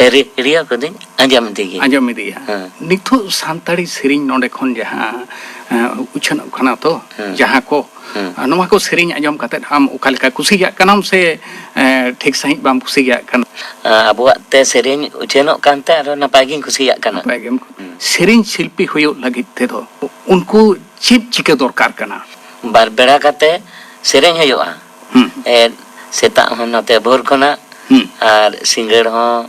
ᱨᱮ-, ᱨᱮᱰᱤᱭᱳ ᱠᱚᱫᱚᱧ ᱟᱸᱡᱚᱢ ᱤᱫᱤ ᱜᱮᱭᱟ᱾ ᱟᱸᱡᱚᱢ ᱤᱫᱤᱭᱟ᱾ ᱦᱮᱸ᱾ ᱱᱤᱛᱚᱜ ᱥᱟᱱᱛᱟᱲᱤ ᱥᱮᱨᱮᱧ ᱱᱚᱰᱮ ᱠᱷᱚᱱ ᱡᱟᱦᱟᱸ, ᱮᱸ, ᱩᱪᱷᱟᱹᱱᱚᱜ ᱠᱟᱱᱟ ᱛᱚ, ᱦᱮᱸ᱾ ᱡᱟᱦᱟᱸ ᱠᱚ, ᱦᱮᱸ᱾ ᱱᱚᱣᱟ ᱠᱚ ᱥᱮᱨᱮᱧ ᱟᱸᱡᱚᱢ ᱠᱟᱛᱮᱫ ᱟᱢ ᱚᱠᱟ ᱞᱮᱠᱟ ᱠᱩᱥᱤᱭᱟᱜ ᱠᱟᱱᱟᱢ ᱥᱮ, ᱮᱸ, ᱴᱷᱤᱠ ᱥᱟᱺᱦᱤᱡ ᱵᱟᱢ ᱠᱩᱥᱤᱭᱟᱜ ᱠᱟᱱᱟ? ᱟᱸ, ᱟᱵᱚᱣᱟᱜ ᱛᱮ ᱥᱮᱨᱮᱧ ᱩᱪᱷᱟᱹᱱᱚᱜ ᱠᱟᱱᱛᱮ ᱟᱨᱦᱚᱸ ᱱᱟᱯᱟᱭ ᱜᱤᱧ ᱠᱩᱥᱤᱭᱟᱜ ᱠᱟᱱᱟ᱾ ᱱᱟᱯᱟᱭ ᱜᱮᱢ, ᱦᱩᱸ᱾ ᱥᱮᱨᱮᱧ ᱥᱤᱞᱯᱤ ᱦᱩᱭᱩᱜ ᱞᱟᱹᱜᱤᱫ ᱛᱮᱫᱚ ᱩᱱᱠᱩ ᱪᱮᱫ ᱪᱤᱠᱟᱹ ᱫᱚᱨᱠᱟᱨ ᱠᱟᱱᱟ? ᱵᱟᱨ ᱵᱮᱲᱟ ᱠᱟᱛᱮ ᱥᱮᱨᱮᱧ ᱦᱩᱭᱩᱜᱼᱟ᱾ ᱦᱩᱸ᱾ ᱮ, ᱥᱮᱛᱟᱜ ᱦᱚᱸ ᱱᱚᱛᱮ ᱵᱷᱳᱨ ᱠᱷᱚᱱᱟᱜ, ᱦᱩᱸ᱾ ᱟᱨ ᱥᱤᱸᱜᱟᱹᱲ ᱦᱚᱸ,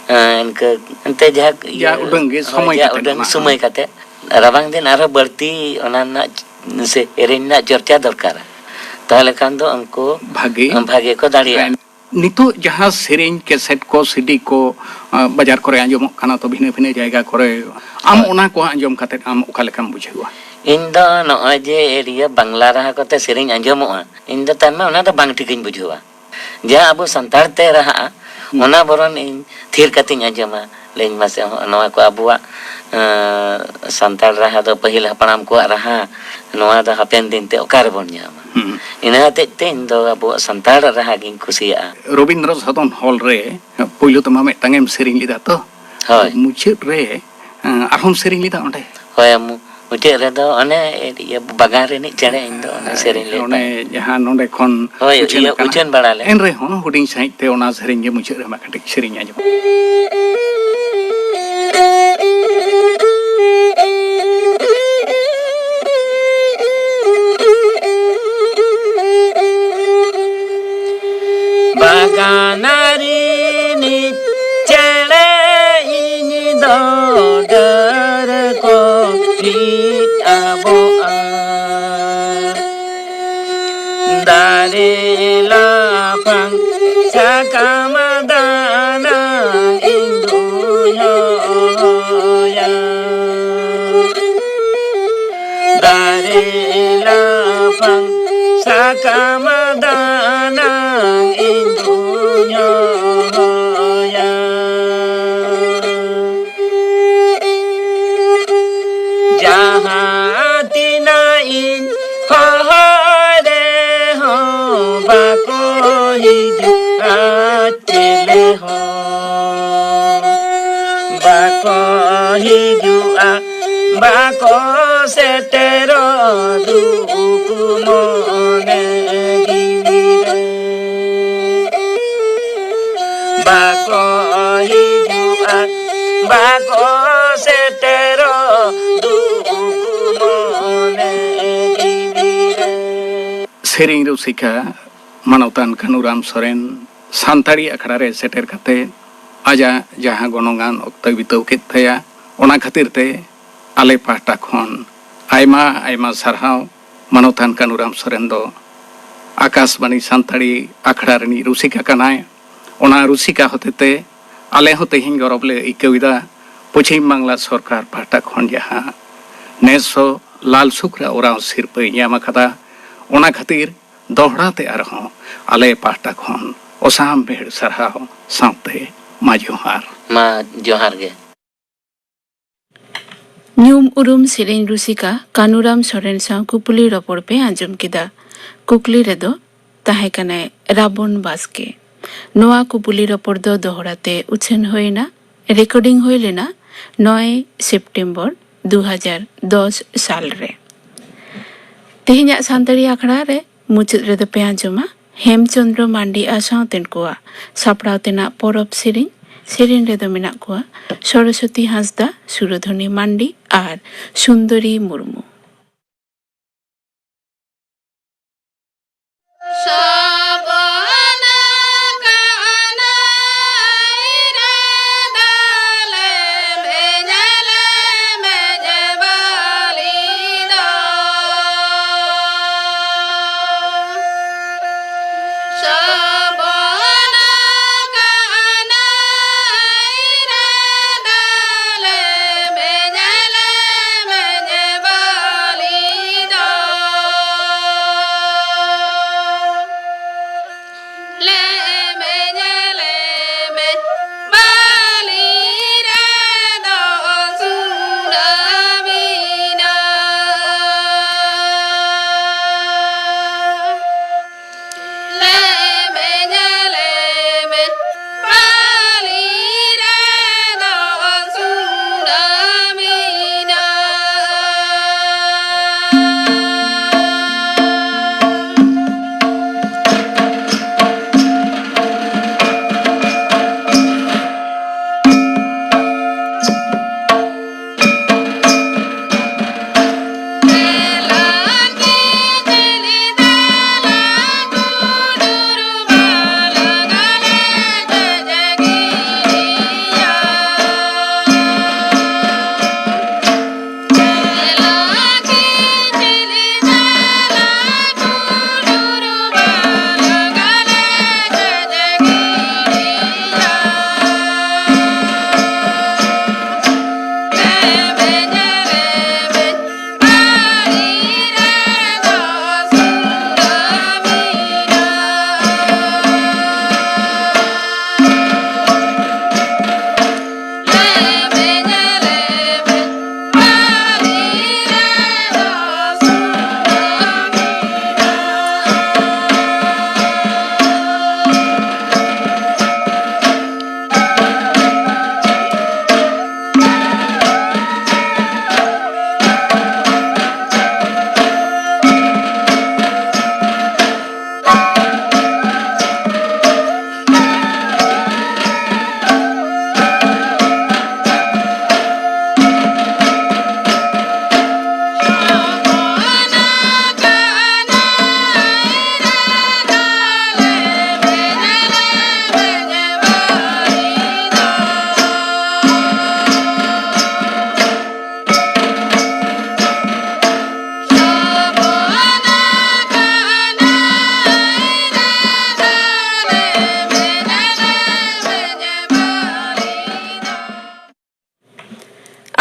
ᱮ, ᱤᱱᱠᱟᱹ ᱮᱱᱛᱮ ᱡᱟᱦᱟᱸ ᱤᱭᱟᱹ, ᱡᱟ ᱩᱰᱟᱹᱝ ᱜᱮ ᱦᱳᱭ, ᱥᱚᱢᱚᱭ ᱡᱟ ᱠᱟᱛᱮ ᱩᱰᱟᱹᱝ ᱮᱢᱟᱜᱼᱟ᱾ ᱥᱚᱢᱚᱭ ᱠᱟᱛᱮ᱾ ᱨᱟᱵᱟᱝ ᱫᱤᱱ ᱟᱨᱦᱚᱸ ᱵᱟᱹᱲᱛᱤ ᱚᱱᱟ ᱨᱮᱱᱟᱜ ᱥᱮᱨᱮᱧ ᱨᱮᱱᱟᱜ ᱪᱚᱨᱪᱟ ᱫᱚᱨᱠᱟᱨᱟ᱾ ᱛᱟᱦᱚᱞᱮ ᱠᱷᱟᱱ ᱫᱚ ᱩᱱᱠᱩ ᱵᱷᱟᱜᱮ᱾ ᱵᱷᱟᱜᱮ ᱠᱚ ᱫᱟᱲᱮᱭᱟᱜᱼᱟ᱾ ᱱᱤᱛᱚᱜ ᱡᱟᱦᱟᱸ ᱥᱮᱨᱮᱧ ᱠᱮᱥᱮᱴ ᱠᱚ, ᱥᱤᱰᱤ ᱠᱚ, ᱟᱸ, ᱵᱟᱡᱟᱨ ᱠᱚᱨᱮ ᱟᱸᱡᱚᱢᱚᱜ ᱠᱟᱱᱟ ᱛᱚ, ᱵᱷᱤᱱᱟᱹ ᱵᱷᱤᱱᱟᱹ ᱡᱟᱭᱜᱟ ᱠᱚᱨᱮ, ᱟᱢ ᱦᱳᱭ᱾ ᱚᱱᱟ ᱠᱚ ᱟᱸᱡᱚᱢ ᱠᱟᱛᱮ ᱟᱢ ᱚᱠᱟ ᱞᱮᱠᱟᱢ ᱵᱩᱡᱷᱟᱹᱣᱟ? ᱤᱧ ᱫᱚ ᱱᱚᱜᱼᱚᱭ ᱡᱮ ᱮᱨᱤᱭᱟ ᱵᱟᱝᱞᱟ ᱨᱟᱦᱟ ᱠᱚᱛᱮ ᱥᱮᱨᱮᱧ ᱟᱸᱡᱚᱢᱚᱜᱼᱟ, ᱤᱧ ᱫᱚ ᱛᱟᱨᱢᱟᱱᱮ ᱚᱱᱟ ᱫᱚ ᱵᱟᱝ ᱴᱷᱤᱠᱤᱧ ᱵᱩᱡᱷᱟᱹᱣᱟ᱾ ᱡᱟᱦᱟᱸ ᱟᱵᱚ ᱥᱟᱱᱛᱟᱲ ᱛᱮ ᱨᱟᱦᱟᱜᱼᱟ, ᱦᱩᱸ᱾ ᱚᱱᱟ ᱵᱚᱨᱚᱱ ᱤᱧ ᱛᱷᱤᱨ ᱠᱟᱛᱮᱧ ᱟᱸᱡᱚᱢᱟ᱾ ᱞᱟᱹᱭᱟᱹᱧ ᱢᱟᱥᱮ, ᱦᱚᱸ, ᱱᱚᱣᱟ ᱠᱚ ᱟᱵᱚᱣᱟᱜ, ᱮᱸ, ᱥᱟᱱᱛᱟᱲ ᱨᱟᱦᱟ ᱫᱚ ᱯᱟᱹᱦᱤᱞ ᱦᱟᱯᱲᱟᱢ ᱠᱚᱣᱟᱜ ᱨᱟᱦᱟ, ᱱᱚᱣᱟ ᱫᱚ ᱦᱟᱯᱮᱱ ᱫᱤᱱ ᱛᱮ ᱚᱠᱟ ᱨᱮᱵᱚᱱ ᱧᱟᱢᱟ? ᱦᱩᱸ᱾ ᱤᱱᱟᱹ ᱦᱚᱛᱮᱡ ᱛᱮ ᱤᱧ ᱫᱚ ᱟᱵᱚᱣᱟᱜ ᱥᱟᱱᱛᱟᱲ ᱨᱟᱦᱟ ᱜᱤᱧ ᱠᱩᱥᱤᱭᱟᱜᱼᱟ᱾ ᱨᱚᱵᱤᱱᱫᱨᱚ ᱥᱚᱫᱚᱱ ᱦᱚᱞ ᱨᱮ ᱯᱳᱭᱞᱳ ᱛᱮᱢᱟ ᱢᱤᱫᱴᱟᱝ ᱮᱢ ᱥᱮᱨᱮᱧ ᱞᱮᱫᱟ ᱛᱚ? ᱦᱳᱭ᱾ ᱢᱩᱪᱟᱹᱫ ᱨᱮ, ᱮᱸ, ᱟᱨᱦᱚᱸᱢ ᱥᱮᱨᱮᱧ ᱞᱮᱫᱟ ᱚᱸᱰᱮ? ᱦᱳᱭ, ᱢᱩ-, ᱢᱩᱪᱟᱹᱫ ᱨᱮᱫᱚ ᱚᱱᱮ ᱤᱭᱟᱹ ᱵᱟᱜᱟᱱ ᱨᱤᱱᱤᱡ ᱪᱮᱬᱮ ᱤᱧ ᱫᱚ ᱚᱱᱮ ᱥᱮᱨᱮᱧ ᱞᱮᱫ ᱚᱱᱮ ᱛᱟᱦᱮᱸᱫ᱾ ᱡᱟᱦᱟᱸ ᱱᱚᱰᱮ ᱠᱷᱚᱱ ᱦᱳᱭ, ᱩᱪᱷᱟᱹᱱ ᱤᱭᱟᱹ ᱟᱠᱟᱱᱟ᱾ ᱩᱪᱷᱟᱹᱱ ᱵᱟᱲᱟ ᱞᱮᱫ᱾ ᱮᱱ ᱨᱮᱦᱚᱸ ᱦᱩᱰᱤᱧ ᱥᱟᱺᱦᱤᱡ ᱛᱮ ᱚᱱᱟ ᱥᱮᱨᱮᱧ ᱜᱮ ᱢᱩᱪᱟᱹᱫ ᱨᱮᱢᱟ ᱠᱟᱹᱴᱤᱡ ᱥᱮᱨᱮᱧ ᱟᱸᱡᱚᱢ᱾ ᱵᱟᱜᱟᱱ ᱨᱤᱱᱤᱡ ᱫᱟᱨᱮ ᱞᱟᱯᱷᱟᱝ ᱥᱟᱠᱟᱢ ᱫᱟᱱᱟᱝ ᱤᱧ ᱫᱩᱧ ᱦᱚᱦᱚᱭᱟ᱾ ᱫᱟᱨᱮ ᱞᱟᱯᱷᱟᱝ ᱥᱟᱠᱟᱢ ᱫᱟᱱᱟᱝ ᱤᱧ ᱫᱩᱧ ᱦᱚᱦᱚᱭᱟ᱾ ᱡᱟᱦᱟᱸ ᱛᱤᱱᱟᱹᱜ ᱤᱧ ᱦᱚᱦᱚᱭ ᱨᱮᱦᱚᱸ ᱵᱟᱠᱚ ᱦᱤᱡᱩᱜᱼᱟ ᱪᱮᱞᱮ ᱦᱚᱸ᱾ ᱵᱟᱠᱚ ᱦᱤᱡᱩᱜᱼᱟ, ᱵᱟᱠᱚ ᱥᱮᱴᱮᱨᱚᱜ ᱫᱩᱠ ᱢᱚᱱᱮ ᱡᱤᱣᱤ ᱨᱮ᱾ ᱵᱟᱠᱚ ᱦᱤᱡᱩᱜᱼᱟ, ᱵᱟᱠᱚ ᱥᱮᱴᱮᱨᱚᱜ ᱫᱩᱠ ᱢᱚᱱᱮ ᱡᱤᱣᱤ ᱨᱮ᱾ ᱥᱮᱨᱮᱧ ᱨᱩᱥᱤᱠᱟ ᱢᱟᱱᱚᱛᱟᱱ ᱠᱟᱹᱱᱩᱨᱟᱢ ᱥᱚᱨᱮᱱ ᱥᱟᱱᱛᱟᱲᱤ ᱟᱠᱷᱲᱟ ᱨᱮ ᱥᱮᱴᱮᱨ ᱠᱟᱛᱮ ᱟᱡᱟᱜ ᱡᱟᱦᱟᱸ ᱜᱚᱱᱚᱝᱟᱱ ᱚᱠᱛᱚᱭ ᱵᱤᱛᱟᱹᱣ ᱠᱮᱫ ᱛᱟᱭᱟ, ᱚᱱᱟ ᱠᱷᱟᱹᱛᱤᱨ ᱛᱮ ᱟᱞᱮ ᱯᱟᱦᱴᱟ ᱠᱷᱚᱱ ᱟᱭᱢᱟ ᱟᱭᱢᱟ ᱥᱟᱨᱦᱟᱣ᱾ ᱢᱟᱱᱚᱛᱟᱱ ᱠᱟᱹᱱᱩᱨᱟᱢ ᱥᱚᱨᱮᱱ ᱫᱚ ᱟᱠᱟᱥᱵᱟᱬᱤ ᱥᱟᱱᱛᱟᱲᱤ ᱟᱠᱷᱲᱟ ᱨᱤᱱᱤᱡ ᱨᱩᱥᱤᱠᱟ ᱠᱟᱱᱟᱭ᱾ ᱚᱱᱟ ᱨᱩᱥᱤᱠᱟ ᱦᱚᱛᱮᱛᱮ ᱟᱞᱮ ᱦᱚᱸ ᱛᱮᱦᱮᱧ ᱜᱚᱨᱚᱵᱽ ᱞᱮ ᱟᱹᱭᱠᱟᱹᱣ ᱮᱫᱟ᱾ ᱯᱚᱪᱷᱤᱢ ᱵᱟᱝᱞᱟ ᱥᱚᱨᱠᱟᱨ ᱯᱟᱦᱴᱟ ᱠᱷᱚᱱ ᱡᱟᱦᱟᱸ ᱱᱮᱥ ᱦᱚᱸ ᱞᱟᱞ ᱥᱩᱠᱨᱟ ᱳᱨᱟᱸᱣ ᱥᱤᱨᱯᱟᱹᱭ ᱧᱟᱢ ᱟᱠᱟᱫᱟ, ᱚᱱᱟ ᱠᱷᱟᱹᱛᱤᱨ ᱫᱚᱦᱲᱟ ᱛᱮ ᱟᱨᱦᱚᱸ ᱟᱞᱮ ᱯᱟᱦᱴᱟ ᱠᱷᱚᱱ ᱚᱥᱟᱢ ᱵᱷᱮᱲ ᱥᱟᱨᱦᱟᱣ ᱥᱟᱶᱛᱮ ᱢᱟ ᱡᱚᱦᱟᱨ᱾ ᱢᱟ ᱡᱚᱦᱟᱨ ᱜᱮ᱾ ᱧᱩᱢ ᱩᱨᱩᱢ ᱥᱮᱨᱮᱧ ᱨᱩᱥᱤᱠᱟ ᱠᱟᱹᱱᱩᱨᱟᱢ ᱥᱚᱨᱮᱱ ᱥᱟᱶ ᱠᱩᱯᱩᱞᱤ ᱨᱚᱯᱚᱲ ᱯᱮ ᱟᱸᱡᱚᱢ ᱠᱮᱫᱟ᱾ ᱠᱩᱠᱞᱤ ᱨᱮᱫᱚ ᱛᱟᱦᱮᱸ ᱠᱟᱱᱟᱭ ᱨᱟᱵᱚᱱ ᱵᱟᱥᱠᱮ᱾ ᱱᱚᱣᱟ ᱠᱩᱯᱩᱞᱤ ᱨᱚᱯᱚᱲ ᱫᱚ ᱫᱚᱦᱲᱟ ᱛᱮ ᱩᱪᱷᱟᱹᱱ ᱦᱩᱭ ᱮᱱᱟ, ᱨᱮᱠᱚᱨᱰᱤᱝ ᱦᱩᱭ ᱞᱮᱱᱟ ᱱᱚᱭ ᱥᱮᱯᱴᱮᱢᱵᱚᱨ ᱫᱩ ᱦᱟᱡᱟᱨ ᱫᱚᱥ ᱥᱟᱞ ᱨᱮ᱾ ᱛᱮᱦᱮᱧᱟᱜ ᱥᱟᱱᱛᱟᱲᱤ ᱟᱠᱷᱲᱟ ᱨᱮ ᱢᱩᱪᱟᱹᱫ ᱨᱮᱫᱚ ᱯᱮ ᱟᱸᱡᱚᱢᱟ ᱦᱮᱢᱪᱚᱸᱫᱽᱨᱚ ᱢᱟᱱᱰᱤ ᱟᱨ ᱥᱟᱶᱛᱮᱱ ᱠᱚᱣᱟᱜ ᱥᱟᱯᱲᱟᱣ ᱛᱮᱱᱟᱜ ᱯᱚᱨᱚᱵᱽ ᱥᱮᱨᱮᱧ᱾ ᱥᱮᱨᱮᱧ ᱨᱮᱫᱚ ᱢᱮᱱᱟᱜ ᱠᱚᱣᱟ ᱥᱚᱨᱚᱥᱚᱛᱤ ᱦᱟᱸᱥᱫᱟ, ᱥᱩᱨᱚᱫᱷᱚᱱᱤ ᱢᱟᱱᱰᱤ ᱟᱨ ᱥᱩᱱᱫᱚᱨᱤ ᱢᱩᱨᱢᱩ᱾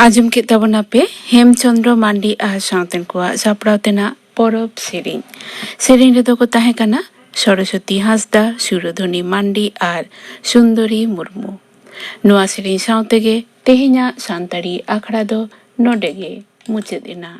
ᱟᱸᱡᱚᱢ ᱠᱮᱫ ᱛᱟᱵᱚᱱᱟ ᱯᱮ ᱦᱮᱢᱪᱚᱸᱫᱽᱨᱚ ᱢᱟᱱᱰᱤ ᱟᱨ ᱥᱟᱶᱛᱮᱱ ᱠᱚᱣᱟᱜ ᱥᱟᱯᱲᱟᱣ ᱛᱮᱱᱟᱜ ᱯᱚᱨᱚᱵᱽ ᱥᱮᱨᱮᱧ᱾ ᱥᱮᱨᱮᱧ ᱨᱮᱫᱚ ᱠᱚ ᱛᱟᱦᱮᱸ ᱠᱟᱱᱟ ᱥᱚᱨᱚᱥᱚᱛᱤ ᱦᱟᱸᱥᱫᱟ, ᱥᱩᱨᱚᱫᱷᱚᱱᱤ ᱢᱟᱱᱰᱤ ᱟᱨ ᱥᱩᱱᱫᱚᱨᱤ ᱢᱩᱨᱢᱩ᱾ ᱱᱚᱣᱟ ᱥᱮᱨᱮᱧ ᱥᱟᱶ ᱛᱮᱜᱮ ᱛᱮᱦᱮᱧᱟᱜ ᱥᱟᱱᱛᱟᱲᱤ ᱟᱠᱷᱲᱟ ᱫᱚ ᱱᱚᱰᱮ ᱜᱮ ᱢᱩᱪᱟᱹᱫ ᱮᱱᱟ᱾